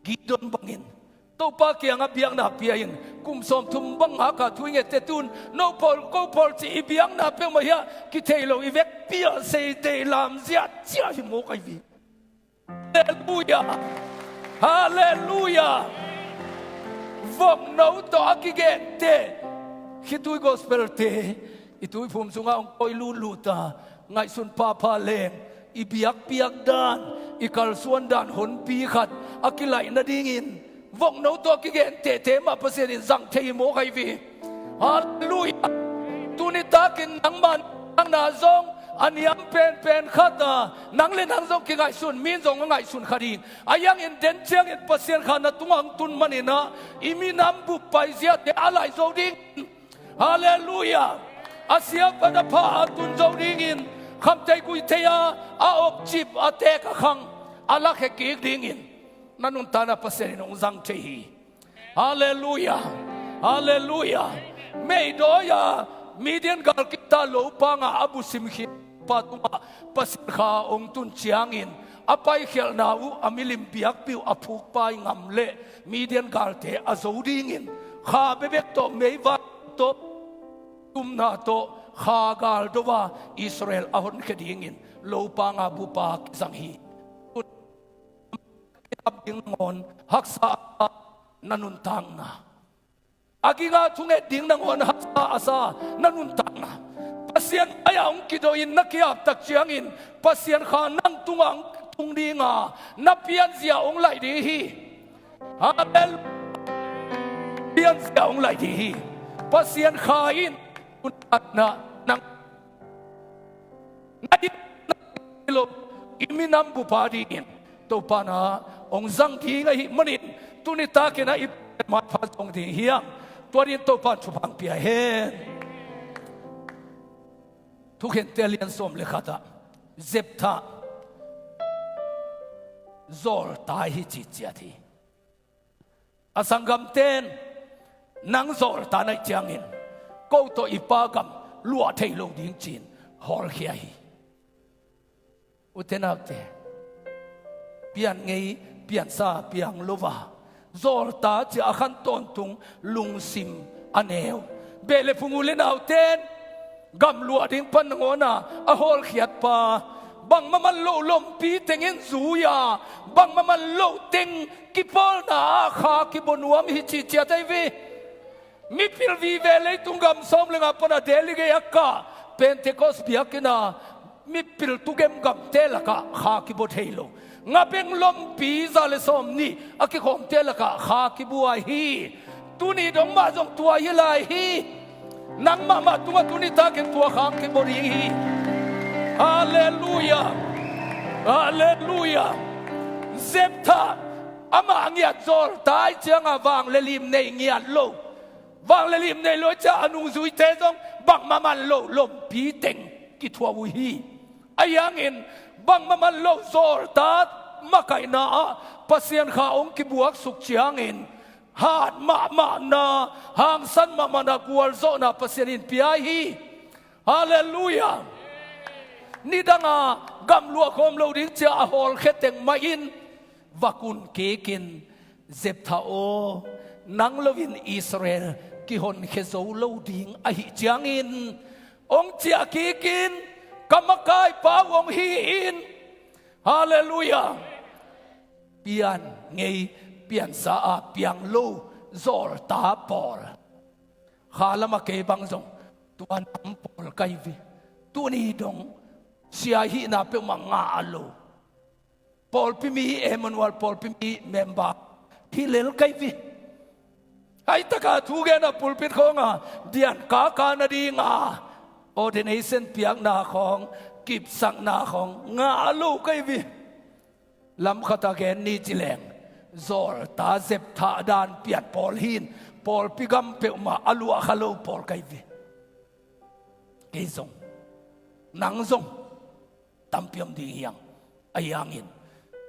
Gideon bangin Topa kiangah biakna pia in, kum sawmthum bang ngaka thu i ngette tun, no pawl ko pawl cih i biakna peuhmah hiah kithei lo, i vekpi ah seitei lamzia cia hi mawk ahi hi. Halleluiah. Halleluiah. Vokno tawh a kigente, khitui gospel te i tuiphum sungah hong koi lutlut a, ngaihsun phapha leng, i biakpiak dan, i kalsuan dan honpi khat a kilaih nadingin vokno tawh a kigen tehteh mah Pasian in zang thei hi mawk ahi hi. Halleluiah. Tuni takin nangmah nang na zong a niam penpen khat a, nang le nang zong kingaihsun, mi in zong a ngaihsun kha ding. A hiangin den ciangin Pasian kha na tungah hong tun manin ah, i minam bup paiziate a laih zo ding. Halleluiah. A siapat a pha a tun zo dingin, khamtheih guihtheih a, a opcip a teek a khang a lakhia kik dingin na nuntakna Pasian in hong zang thei hi. Halleluiah. Halleluiah. Meidawi a Midian gal kihta lopanga a bu simkhiat pa tungah Pasian kha hong tun ciangin, a paikhialhna uh, a milim biakpi uh a phukpai ngam leh Midian galte a zo dingin, kha bebek tawh, meivai tawh, tumna tawh kha gal do a Israel a honkhia dingin lopanga bupa kizang hi. Kiap ding nangawn haksa a sa na nuntakna, a ging a thunget ding nangawn haksa a sa na nuntakna, Pasian mai-ah hong kidoh in na kiap tak ciangin Pasian kha nang tungah hong tung ding a, na pianzia hong laih ding hi. Halleluiah. Pianzia hong laih ding hi. Pasian kha in nuntakna nang na hi lo, i minam bupa dingin Topa na hong zang ding ahih manin, tuni takin a i maipha zong ding hiam? Tua dingin Topa in thupha pia hen. Thukhente a lian sawm le khat ah Jephthah zawlta hi ci ciat hi. A sanggamten, nang zawlta na hih ciangin ko tawh i pa gam luah thei lo ding ci-in, hawlkhia hi. Ute naute, pian ngei, piansa piang lo a, zawlta cia a khan tawntung lungsim a neu. Beh le phung u le nauten, gamluah ding pan nangawn a, a hawlkhiat pa, bangmah man loh lompi tengin zui a, bangmah man loh teng kipawlna ah kha kibua nuam hi cih ciat ahi ve. Mipil vive leitung gam sawm le nga pan a delegate a kah, Pentecost biakinn a mipil tugem gamte lakah kha kibua thei lo. Nga beng lompi za le sawm nih a kikhawmte lakah kha kibua hi. Tuni dong mah zong tua hi lai hi. Nang mahmah tungah tuni takin tua khang kibua ding hi. Halleluiah. Halleluiah. Zeptha amah ngiat zawlta ahih ciangah vang le lim nei ngiat lo. Vang le lim nei lo ahih ciang a nungzuite zong bangmah man loh lompi teng kithuah uh hi. Ahi hangin bangmah man loh zawlta makaihna ah Pasian kha hong kibuaksuk ciangin hat mahmahna, hangsan mahmahna, gualzawhna Pasian in pia hi. Halleluiah. Nidanga gamluah khawm lo ding cia a hawlkhia teng mah in va kun kikin, Zeptha aw, nang loin Israel kihonkhia zo lo ding ahih ciangin hong ciah kikin, ka makaipa uh hong hi in. Halleluiah. Pian ngei, piansa a piang lo zawlta pawl, kha lamah kei bang zong tua nam pawl ka hi ve. Tuni dong sia hihna peuhmah ngah lo. Pawlpi mi, Emmanuel pawlpi mi member hi lel ka hi ve. Hih taka thugen a pulpit khawng a dian kaka nadinga ordination piakna khawng, kipsakna khawng ngah lo ka hi ve. Lamkhat a gen ni ci leng, zawlta Zeptha dan pian pawl hi in, pawlpi gam peuhmah a luahkha lo pawl ka hi ve. Kei zong, nang zong tampi om ding hi hang. Ahi hangin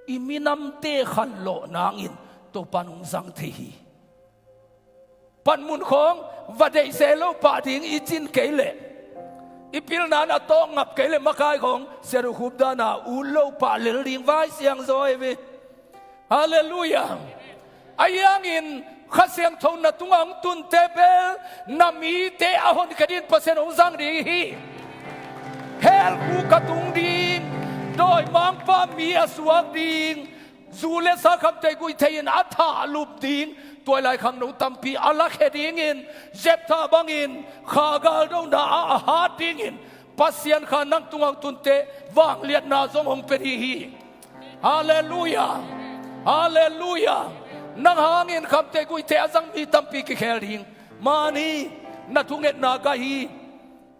i minamte khanlawh nangin Topa in hong zang thei hi. Panmun khawng va deih se lo pah ding i cih kei leh, i pilna in a tawng ngap kei leh makai khawng siadu khup dan a ut lo pah lel ding vai siangzaw hi ve. Halleluiah. Ahi hangin Kha Siangtho na tungah hong tunte bel na mite a honkhia dingin Pasian hong zang ding hi. Hell khuk a tung ding, dawimangpa mi a suak ding, zu le sa khamtheih guihtheih in a thahlup ding, tuailai khangno tampi a lakhia dingin, Zeptha bangin kha galdona ah a hat dingin Pasian kha nang tungah hong tunte vangliatna zong hong pia ding hi. Halleluiah. Halleluiah. Nang hangin khamtheih guihtheih a zang mi tampi kikhel ding. Mani, na thungetna gah hi.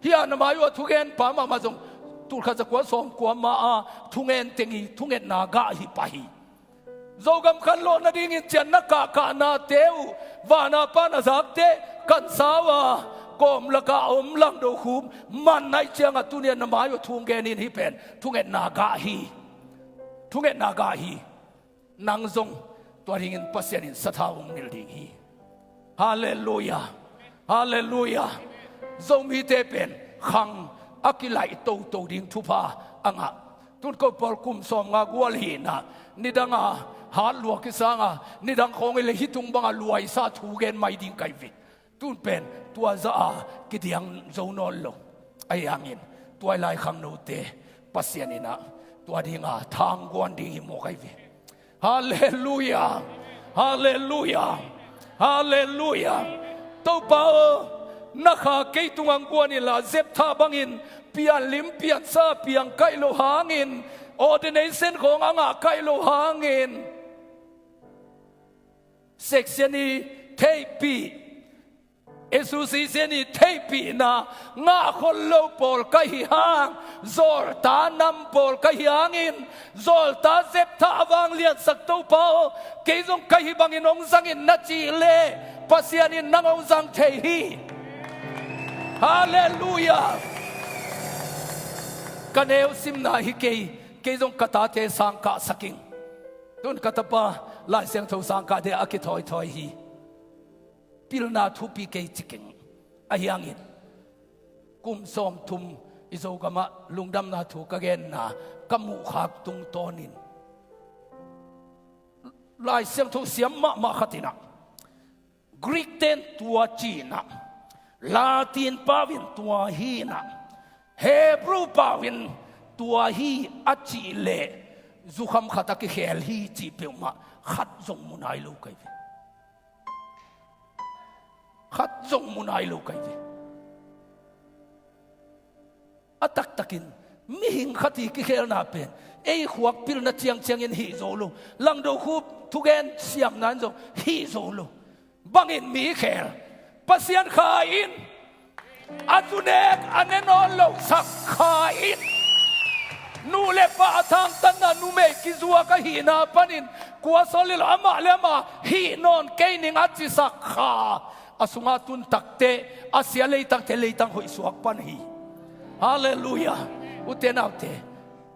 Hih a na mai uh a thugenpa mahmah zong tulkhat zakua sawmkua ma a thungen teng hi, thungetna gah hi pah hi. Zogam khanlawh nadingin cian na kahkahnate uh vana pan a zakte kan sau a, kawm lakah a om langdo khum man ahih ciangah tuni a na mai uh a thu hong gen in hih pen thungetna gah hi. Thungetna gah hi. Nang zong tua dingin Pasian in sathau hong nilh ding hi. Halleluiah. Halleluiah. Zomite pen khang a kilaih toto ding thupha a ngah. Tun ko pawl kum sawmnga gual hi in ah, nidanga hat lua kisang a, nidang khawng hi leh hih tung banga luaisa thu gen mai ding ka hi ve. Tun pen tua zah a kidiang zo nawn lo. Ahi hangin tuailai khangnote Pasian in ah tua dinga thangguan ding hi mawk ahi ve. Halleluiah. Halleluiah. Halleluiah. Topa aw, na kha kei tungah hong guan inla, Zeptha bangin pianlim piansa piang kaih lo hangin, ordination khawng a ngah kaih lo hangin, section i theihpih, association i theihpihna ngah khol lo pawl ka hi hang, zawlta nam pawl ka hi hangin, zawlta Zeptha a vangliatsak Topa aw, kei zong ka hih bangin hong zang in na cih leh Pasian in nang hong zang thei hi. Halleluiah. Ka neu simna hi kei, kei zong ka tate sangkahsak ing. Tun ka tapa Lai Siangtho sangkah ding a kithawithawi hi. Pilna thupi kei ci keng. Ahi hangin kum sawmthum I Zogamah lungdamna thu ka genna ka muhkhak tungtawnin Lai Siangtho siam mahmah khat in ah, Greek ten tua ci in ah, Latin pau in tua hi in ah, Hebrew pau in tua hi a cih leh zukham khat a kikhel hi cih peuhmah khat zong mu nai lo ka hi ve. Khat zong mu nai lo ka hi ve. A taktakin mihing khat i kikhelna pen ei khuak pilna ciangciangin hih zo lo. Langdo khu thugen siamna in zong hih zo lo. Bangin mi khel? Pasian kha in, a zu nek a ne nawn losak kha in, nu le pa a thangtanna numei kizuak ahihna panin kua sawl lel amah le amah hih nawn kei ning a cisak kha, a sungah tun takte a sia leitangte leitang hoih suak pan hi. Halleluiah. Ute naute,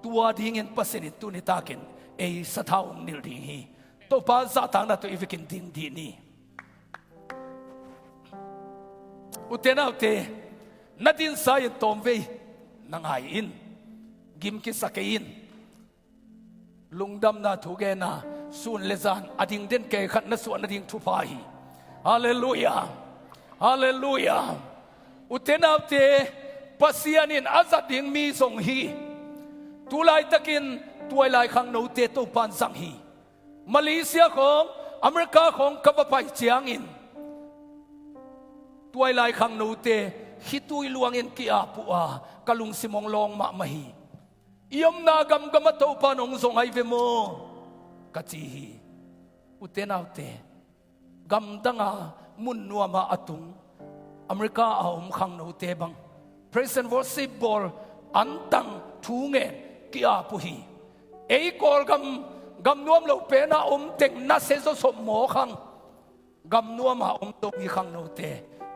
tua dingin Pasian in tuni takin ei sathau hong nilh ding hi. Topa zahtakna tawh i vekin ding dih ni. Ute naute, na dinsa in tawmvei na ngai in, gim kisa kei in. Lungdamna thu genna sun le zan a ding den kei khat na suah nading thupha hi. Halleluiah. Halleluiah. Ute naute, Pasian in a zat ding mi zong hi. Tulaitakin tuailai khangnote Topan zang hi. Malaysia khawng, America khawng ka va pai ciangin tuailai khangnote khitui luangin ki-ap uh a, ka lungsim hong lawng mahmah hi. I omna gamgam a Topan hong zong ahi ve maw? Ka ci hi. Ute naute, gamdanga mun nuama a tung America a om khangnote bang praise and worship bawl, antang, thu ngen, ki-ap uh hi. Ei Kawlgam, gam nuam lo pena om teng nasia zawsop mawk hang, gam nuama om Zomi khangnote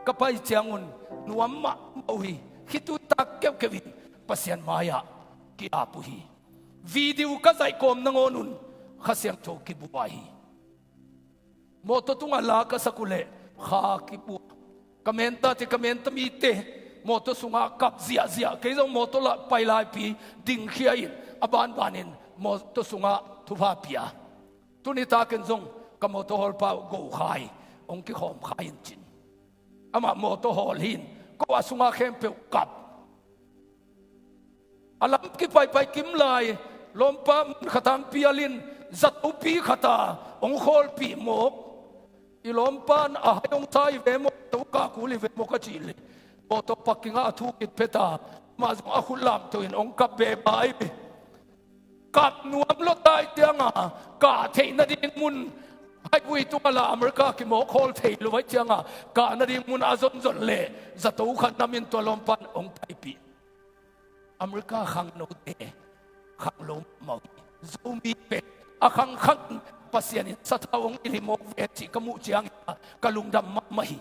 ka pai ciangun nuam mahmah uh hi. Khitui tak keuhkeuh in Pasian mai-ah ki-ap uh hi. Video ka zaih kawm nangawnun Kha Siangtho kibua hi. Mawtaw tungah la ka sak uh leh kha kibua. Ka menta te, ka menta mite mawtaw sungah kap ziahziah. Kei zong mawtaw lah pai laipi dingkhia in a banbanin mawtaw sungah thupha pia. Tuni takin zong ka mawtaw hawlpa uh go khai, hong kikhawm khai in cin. Amah mawtaw hawl hi in ko a sungah khempeuh kap. A lam kipaipai kim lai, lawmpa mun khat hang pial in, zatopi khat a hong khawlpih mawk. I lawmpa in a hai hong sa hi ve maw, to kah kul hi ve maw ka cih leh, mawtaw parking ah a thu kit phet a, amah zong a khut lamto in hong kap beba hi ve. Kap nuam lua tai cianga kah theih nading mun, haivui tungah la America kimawk hawl thei lo vai cianga kah nading mun a zonzon leh zato khat nam in tua lawmpa in hong paipih. America khangnote khanglo mahmah uh hi. Zomi pen a khangkhang in Pasian in sathau hong nilh hi mawk ve cih ka muh ciangin ka lungdam mahmah hi.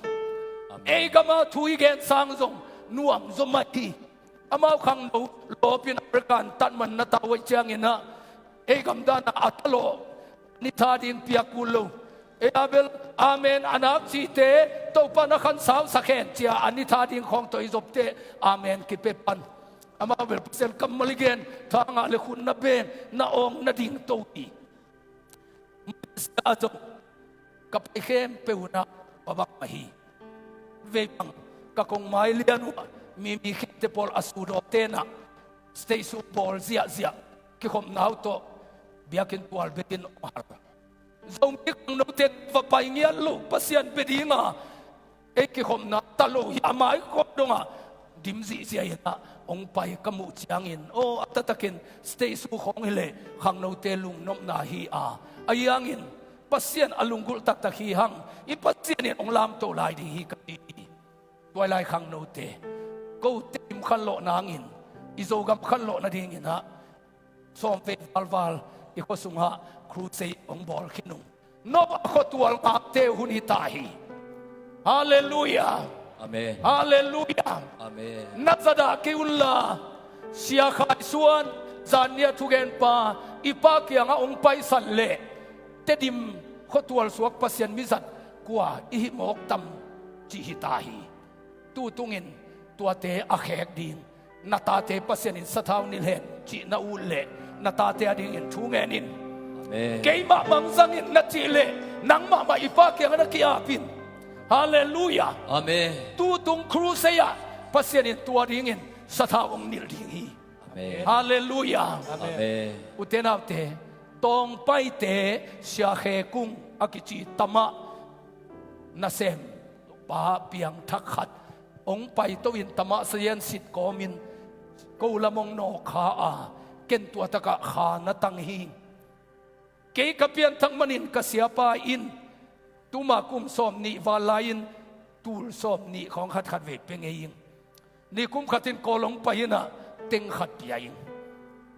Amen. Ei gama thu i gen sang zong nuam zaw mah hi. Amau khangno lawpin America an tatman na tau uh ciangin ah, ei gamdana a thalawh ni tha ding piak kul lo. Ei a bel amen a nak cihte Topa na khansau sak hen cia a ni tha ding khawng tawh i zopte amen kipia pan. Amau bel Pasian kammal i gen, tha ngah le khut na beng, na awng na ding to hi. Malaysia ah zong ka pai khempeuh unah pa bang mah hi. Vei bang ka kong mai lian uh ah mi mi khente pawl a sudawte nah stage show bawl ziahziah kikhopna uh tawh biakinn tual bekin hong hal. Zomi khangnote va pai ngiat loh Pasian bia dinga ei kikhopna ta lo hi a, mai khop dongah dim zihziah inah hong pai ka muh ciangin, aw, a taktakin stage show khawng hileh khangnote lungnopna hi a, ahi hangin Pasian a lunggulh taktak hi hang. I Pasian in hong lamto lai ding hi ka ci hi. Tuailai khangnote, kote dim khanlawh nangin i Zogam khanlawh nadinginah sawmvei valval i khua sungah crusade hong bawl khin ung. Noah khuatual ngakte hun hi ta hi. Halleluiah. Amen. Halleluiah. Amen. Na zadah kei unla, Sia Khai Suan, zannia thugenpa, i pa kiangah hong paisan leh Tedim khuatual suak Pasian mizat kua i hih mawk tam cih hi ta hi. Tutungin tuate a khek ding Na tate Pasian in sathau nilh hen cih na ut leh na tate adingin thu ngen in. Amen. Keimah mang zang in na cih leh nang mahmah i Pa kiangah na ki-ap in. Halleluiah. Amen. Tutung crusade ah Pasian in tua dingin sathau hong nilh ding hi. Amen. Halleluiah. Amen. Ute naute, Tawngpaite Sia Khe Kung a kici tamah nasem pa piangthak khat hong paito in tamah sayan sit kawmin ko lam hong nawk kha a, ken tua takah kha na tang hi. Kei ka pianthak manin ka siapa in tuma kum sawm nih val lai-in tul sawm nih khawng khatkhat vei pia ngei ing. Nikum khatin Kawl hong pai in ah teng khat pia ing.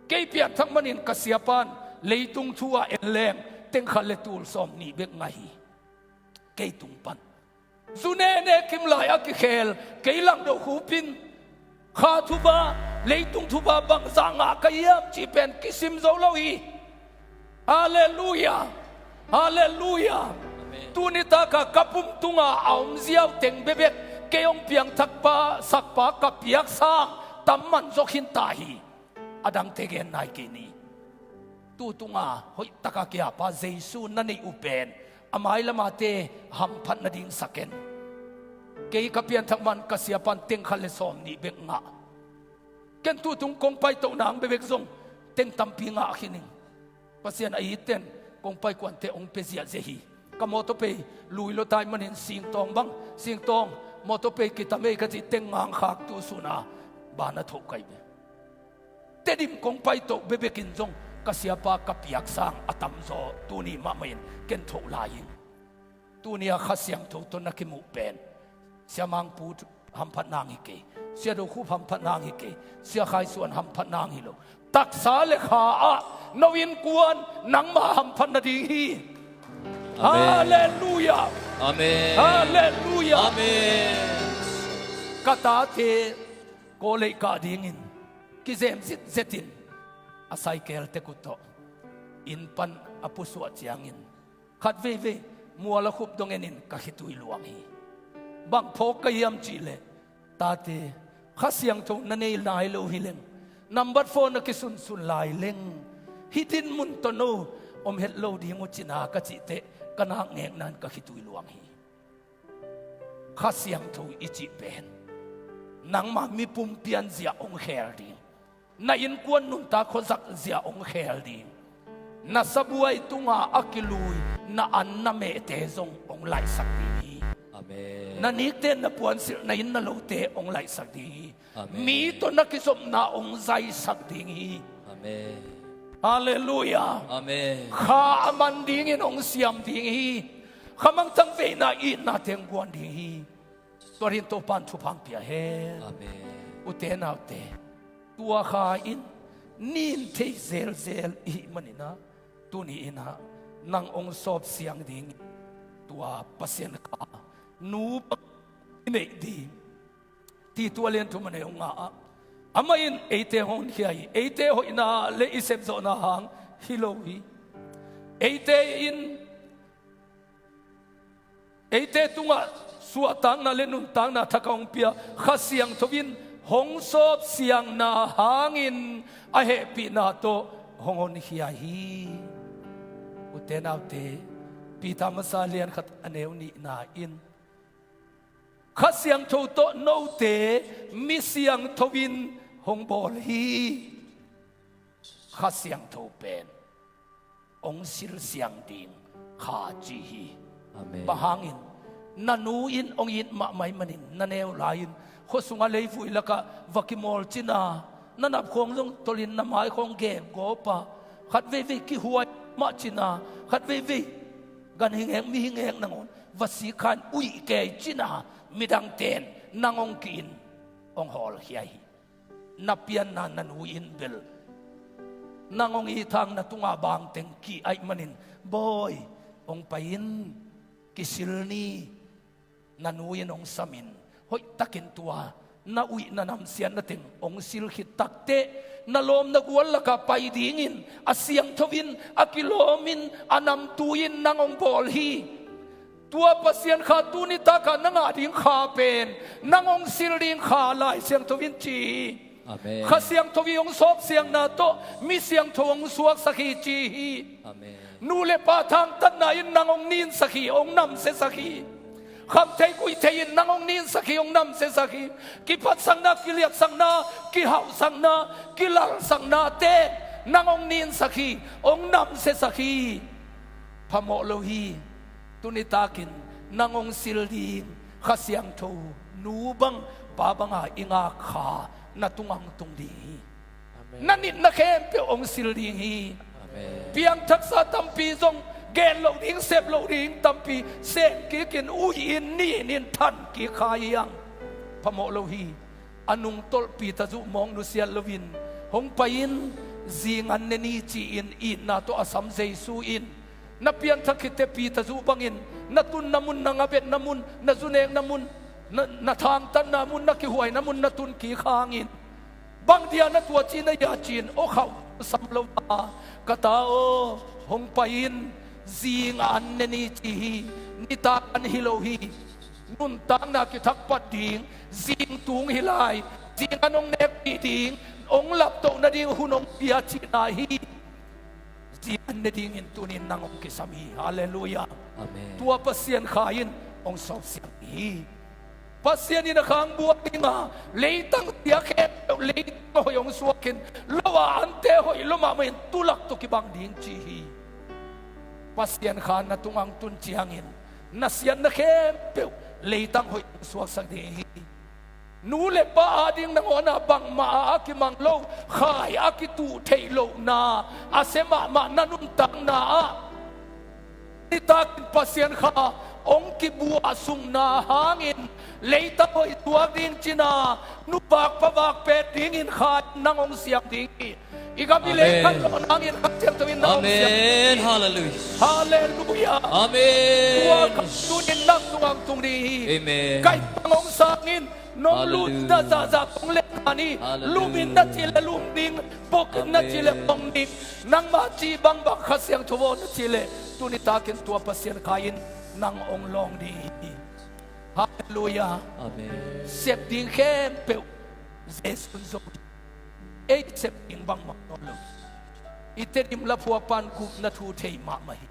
Kei pianthak manin ka siapan leitung thu ah en leng teng khat le tul sawm nih bek ngah hi. Kei tung pan zu nene kim lai a kikhel kei langdo khupin kha thuba, leitung thuba bangzah ngah ka hiam cih pen kisim zo lo hi. Halleluiah. Halleluiah. Amen. Tuni taka ka pum tunga a om ziau teng bebek kei hong piangthakpa sakpa ka piaksang tam man zaw khin ta hi. A dangte gen nai kei ni. Tutunga hoihtaka kiapa Jesu na neih uh pen a mailamate hamphat nading sa ken. Kei ka pianthak man ka siapan teng khat le sawm nih bek ngah. Ken tutung kong paitoh nang bebek zong teng tampi ngah khin ing. Pasian a itten kong paikuante hong pia ziahziah hi. Ka mawtaw pei lui lo tai manin Singtawng bang, Singtawng mawtaw pei kitamei ka cih teng ngangkhak tu suna bana thoh kai be. Tedim kong paitoh bebekin zong ka siapa ka piaksang a tamzaw tuni mahmahin ken thoh lai ing. Tuni a Kha Siangtho tawh na kimuh pen Sia Mangpu hamphat nang hi kei, Sia Do Khup hamphat nang hi kei, Sia Khai Suan hamphat nang hi lo. Taksa le kha ah no innkuan nangmah hamphat nading hi. Amen. Halleluiah. Amen. Halleluiah. Amen. Ka tate college kah dingin kizem zitzetin a cycle tek uh tawh inn pan a pusuah ciangin khat veivei mual a khup dong enin ka khitui luang hi. Bang phawk ka hiam cihleh, tate, Kha Siangtho na nei lai lo hileng, nambat phone a kisunsun lai leng, hih dinmun tawh no om het lo ding uh cina ka cihteh ka nak ngeknan ka khitui luang hi. Kha Siangtho i cih pen nangma mipum pianzia hong khel ding, na innkuan nuntak khuazakzia hong khel ding, na sabuai tunga a kilui na an na mehte zong hong laihsak ding hi. Amen. Na nikte na puansilh na inn na lote hong laihsak ding hi. Amen. Mi tawh na kizopna hong zaisak ding hi. Amen. Halleluiah. Amen. Kha a man dingin hong siam ding hi. Kha mangthang veina itna teng guan ding hi. Tua dingin Topan thupha hong pia hen. Amen. Ute naute, tua kha in nin thei zelzel i hih manin ah tuni in ah nang hong sawp siang ding tua Pasian kha nu bang i neih ding. Titu a lian thum a neu nga ah amah in eite hong honkhia hi. Eite hoihna le i sepzawhna hang hi lo hi. Eite in eite tungah suahtakna le nuntakna thak a hong pia Kha Siangtho in hong sawp siangna hangin a hehpihna tawh hong honkhia hi. Ute naute, Peter masa lian khat a neu nihna in Kha Siangtho tawh note mi siangtho in hong bawl hi. Kha Siangtho pen hong silsiang ding kha ci hi. Amen. Bang hangin na nu in hong it mahmah ahih manin na neu lai-in khua sungah leivui lakah va kimawl cina, na napkhawng zong tolin na maikhawng gemgawp a, khat veivei kihuai mah cina, khat veivei gan hingek mi hingek nangawn va sik khan uih kei cina, midangte in nang hong ki-in hong hawlkhia hi. Na pianna na nu in bel nang hong it hang na tungah bangteng kih ahih manin, bawi, hong pai in, kisil ni. Na nu in hong samin, hoihtakin tua na uih na namsiatna teng hong sil khit takteh, na lawm na gual lakah pai dingin a siangtho in a kilawmin a namtu in nang hong bawl hi. Tua Pasian kha tuni takah na ngah ding kha pen nang hong sil ding kha Lai Siangtho in ci hi. Amen. Kha Siangtho i hong sawpsiangna tawh mi siangtho hong suaksak hi ci hi. Amen. Nu le pa thangtatna in nang hong ninsak hi, hong namsiasak hi. Khamtheih guihtheih in nang hong ninsak hi, hong namsiasak hi. Kiphatsakna, kiliatsakna, kihauhsakna, kilalsaknate nang hong ninsak hi, hong namsiasak hi. Phamawh lo hi. Tuni takin nang hong sil ding Kha Siangtho, nu bang pa banga i ngak kha na tungah hong tung ding hi. Amen. Na nitna khempeuh hong sil ding hi. Amen. Piangthaksa tampi zong gen loh ding, sep loh ding tampi sem kikin, ui-in, nin-in than kik kha hi hang. Phamawh lo hi. A nungtolh Peter zuh mawk nusiat loin hong pai-in, zingan ne ni ci-in itna tawh a sam Jesu in, na pianthak khit teh Peter zuh bangin na tunna mun, na ngabetna mun, na zunekna mun, na, na thangtatna mun, na kihuaina mun na tun kik hangin, bang dia na tua ci na hia ci-in, aw khauh sam lo a, ka ta aw, hong pai-in, zingan ne ni ci hi. Nitak an hi lo hi. Nuntakna kithak pat ding, zing tung hi lai, zingan hong nekpih ding, hong laptoh nading hun hong pia cihna hi. Zingan ne dingin tunin nang hong kisam hi. Halleluiah. Amen. Tua Pasian Kha in hong sawpsiang hi. Pasian in a khang buak ding a, leitang sia khempeuh leitang hoih hong suakin, lo a ante hoih lo mahmah in, tulak tawh kibang ding ci hi. Pasian Kha na tungah hong tun ciangin, na siatna khempeuh leitang hoih hong suaksak ding hi. Nu le pa ading nangawn a bangmah a, a kimang lo, khai a kituh theih lohna a sia mahmah na nuntakna ah, nitakin Pasian Kha hong kibuahsukna hangin leitang hoih suak ding cihna, nupakpa vak pet dingin Kha in nang hong siam ding hi. I gam i lei khat lawh nangin Kha Siangtho in nang hong siam ding hi. Amen. Halleluiah. Halleluiah. Amen. Tua Kha tunin nang tungah hong tung ding hi. Amen. Kaihpang hong sangin, nong lutna zahzah kong let khan hi. Halleluiah. Lum in na cih leh lum ding, pok in na cih leh pok ding. Nangmah cih bangbang Kha Siangtho aw na cih leh, tuni takin tua Pasian Kha in nang hong lawng ding hi. Halleluiah. Amen. Sep ding khempeuh Jesu'n zo. Ei sep ding bangmah nawn lo. I Tedim la phuakpa'n gupna thu thei mahmah hi.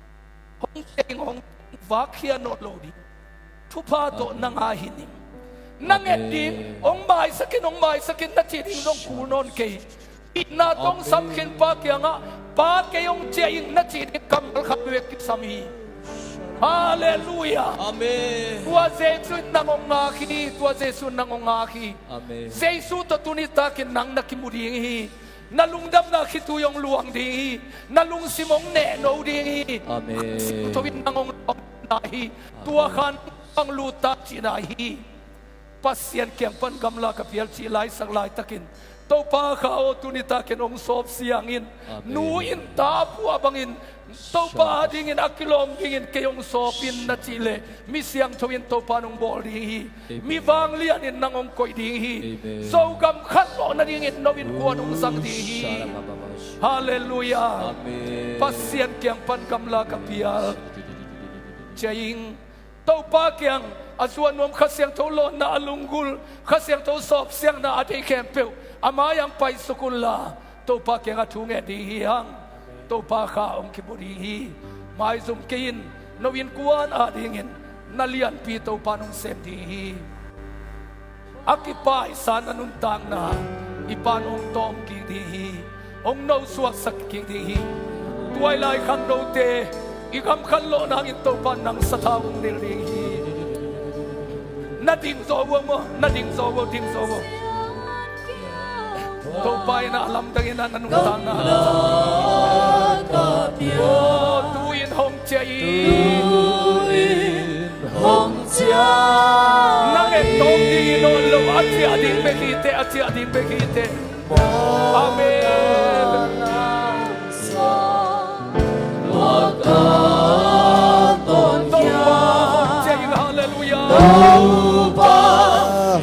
Hong teng hong vakkhia nawn lo ding. Thupha tawh na ngah hi ning. Na nget ding, hong maisak in, hong maisak in na cih ding zong kul nawn kei. Itna tawh hong sam khin Pa kiangah, Pa, kei hong ciah ing na cih ding kammal khat bek kisam hi. Halleluiah. Amen. Tua Jesu in nang hong ngak hi, tua Jesu in nang hong ngak hi. Amen. Jesu tawh tuni takin nang na kimu ding hi. Na lungdamna khitui hong luang ding hi. Na lungsim hong nehno ding hi. Amen. Siangtho in nang hong lawng na hi. Amen. Tua Kha bang lut ta cihna hi. Pasian kiang pan gamla ka pial cih laisak laitakin, Topa Kha aw, tuni takin hong sawpsiang in. Amen. Nu in ta phuah bangin, Topa dingin a kilawm dingin kei hong sawp in na cih leh, mi siangtho in Topa in hong bawl ding hi. Amen. Mi vanglian in nang hong koih ding hi. Amen. Zogam khat lawh nadingin no innkuan hong zang ding hi. Halleluiah. Amen. Pasian kiang pan gamla ka pial. Ciah ing. Topa kiang a zuan nuam, Kha Siangtho lawnna a lunggulh, Kha Siangtho sawpsiangna a deih khempeuh a mai-ah paisuk unla, Topa kiangah thu nget ding hi hang. Topa Kha hong kibu ding hi. Maizum kei in, no innkuan adingin na lianpi Topa in hong sem ding hi. A kipaisa na nuntakna i Pa'n hong tawm kik ding hi. Hong nosuaksak kik ding hi. Tuailai khangnote, i gam khat lawh nangin Topa in nang sathau hong nilh ding hi. Na ding zaw uh maw, na ding zaw uh, ding zaw uh. Topa in a lamdang in a na nuntakna. Oh, tu-in hong ciah in. Hong ciah. Nang et tawm ding hi nawn lo, a ciah ding bek hi teh, a ciah ding bek hi teh. Amen. Topa hong ciah in, halleluiah. Topa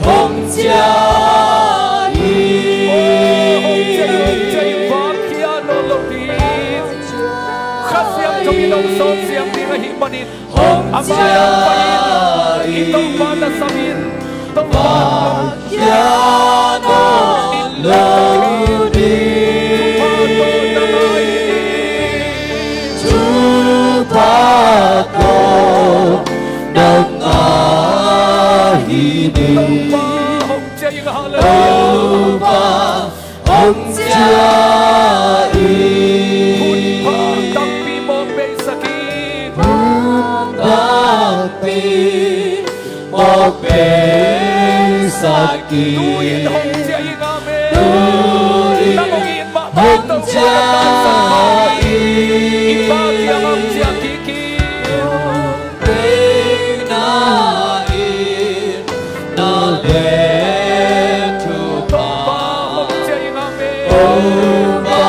hong ciah in. Oh, hong ciah in, hong ciah in, vak khia nawn lo ding. Kha Siangtho in hong sawpsiang ding ahih manin, a mai-ah pai in, i Topa na sam in, Topa. Khia nawn lo. hi ni. Topa hong ciah ing, halleluiah. Topa hong ciah ing. Hun pha tampi mawk beisak ing. Hun tampi mawk beisak ing. Tu-in hong ciah ing, amen. Tu-in nang hong it mahmah, hong ciah ing. I Pa kiang hong ciah kik ing. Hong deihna in na leh thupha. Topa hong ciah ing, amen. Topa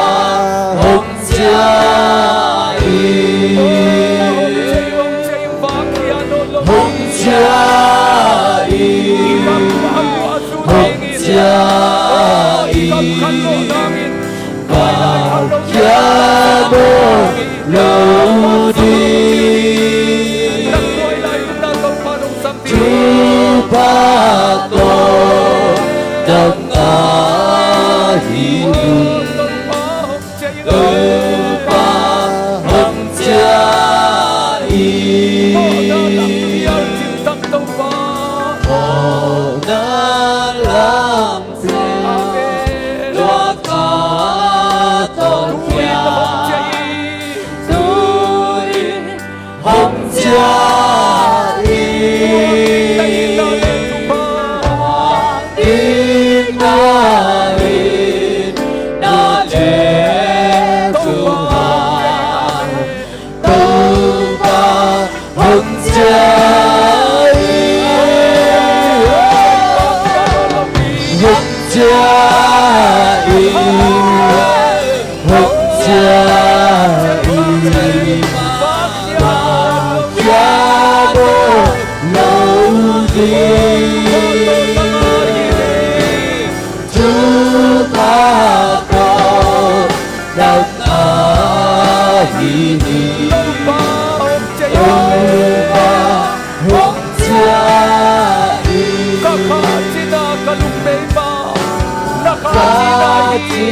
hong ciah ing. Hong ciah ing, hong ciah ing, vak khia nawn lo. Hong ciah ing, hong ciah ing, vak khia nawn lo ding. Thupha tawh nang a hi ni. Topa hong ciah ing. Mawhna lam pial cin tak Topa. Mawhna lam pial, amen, lua ka tawn khia. Tu-in hong ciah ing. Tu-in hong ciah ing. Na itna leh thupha. Itna in na leh thupha. Topa hong ciah ing. Hong ciah ing. Hong ciah ing. Vak khia nawn lo ding. Thupha tawh nang a hi ni. Topa hong ciah ing. Topa hong ciah ing. Ka kha cina ka lungmei mah na kha cina hi.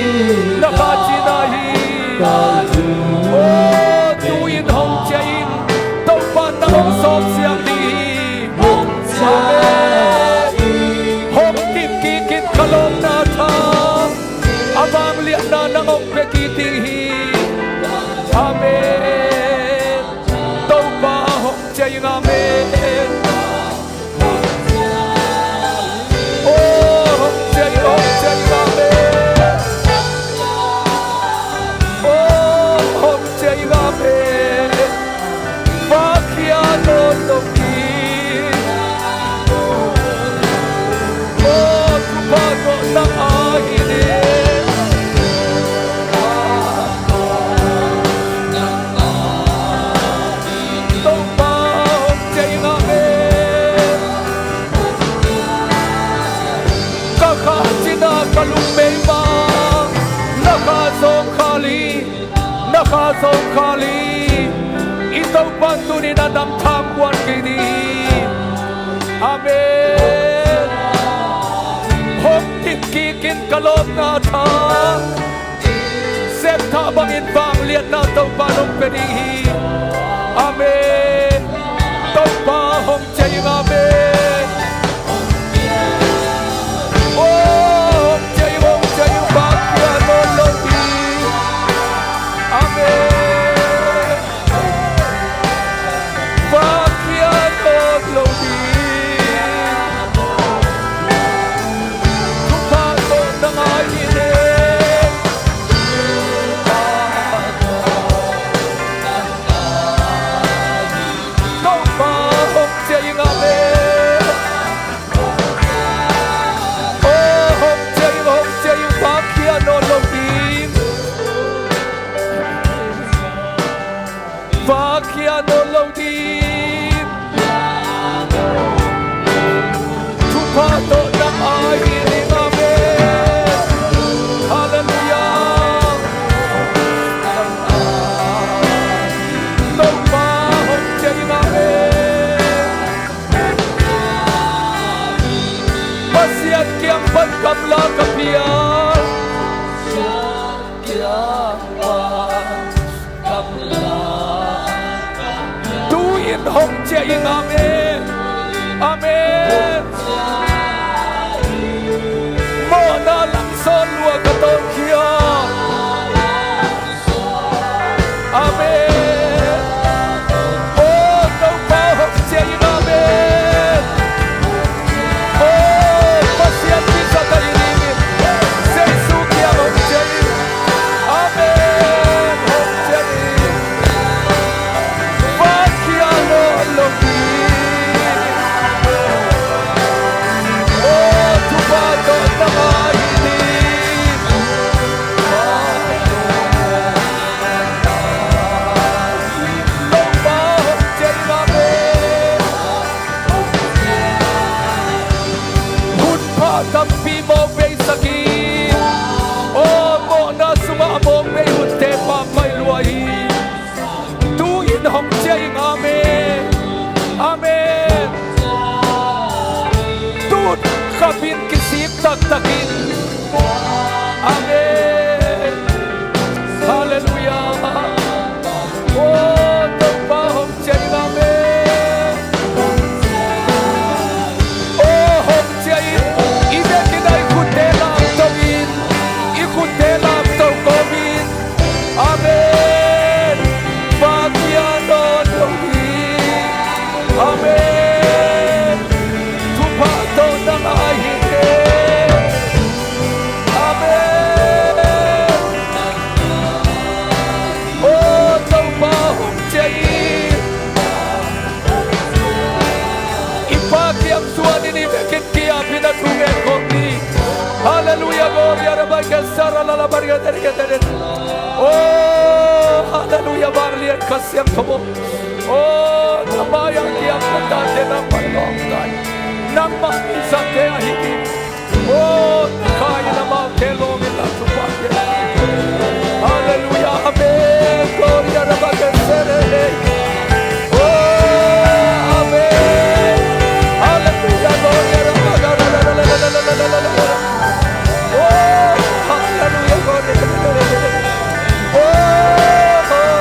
Na kha cina hi. Ka lung. Oh, tu-in hong ciah ing. Topa nang hong sawm siang ding hi. Hong ciah ing. Hong kip kik in ka lawpna tha. A vangliatna nang hong pia kik ding hi. Amen. Topa hong ciah ing, amen. Oh, hong ciah ing, hong ciah ing, amen. Oh, hong ciah ing, amen. Vak khia nawn lo ding. Oh, thupha tawh nang a hi ni. Topa hong ciah ing, amen. Ka kha cina ka lungmei mah na kha zawngkhal hi. Na kha zawngkhal hi. I Topa in tuni-in a dam thangkuan kei ding hi. Amen. Hong kip kik in ka lawpna tha. Septha bangin vangliatna Topa in hong pia ding hi. Amen. Topa hong ciah ing, amen. Oh, hong ciah ing, hong ciah ing, vak khia nawn lo ding. Amen. Vak khia nawn lo ding. Thupha tawh nang a hi ni. Kiapin kisik taktakin. Amen. Halleluiah. O Topa, hong ciah in. Amen. O hong ciah in. I biakinn ah i khutte lamto in. I khutte lamto kawmin. Amen. Pathian aw, aw hi. Amen. Thupha tawh nang a hi hi. Amen. O Topa, hong ciah in. I Pa kiang suan in, i biakinn kiapin a thu ngen khawm ni. Halleluiah, gloria, rabai ke sara la la baria deri ke deri. O halleluiah, vanglian Kha Siangtho aw. O na mai-ah kiang na tate nangmah lawngkai. Nangmah mizat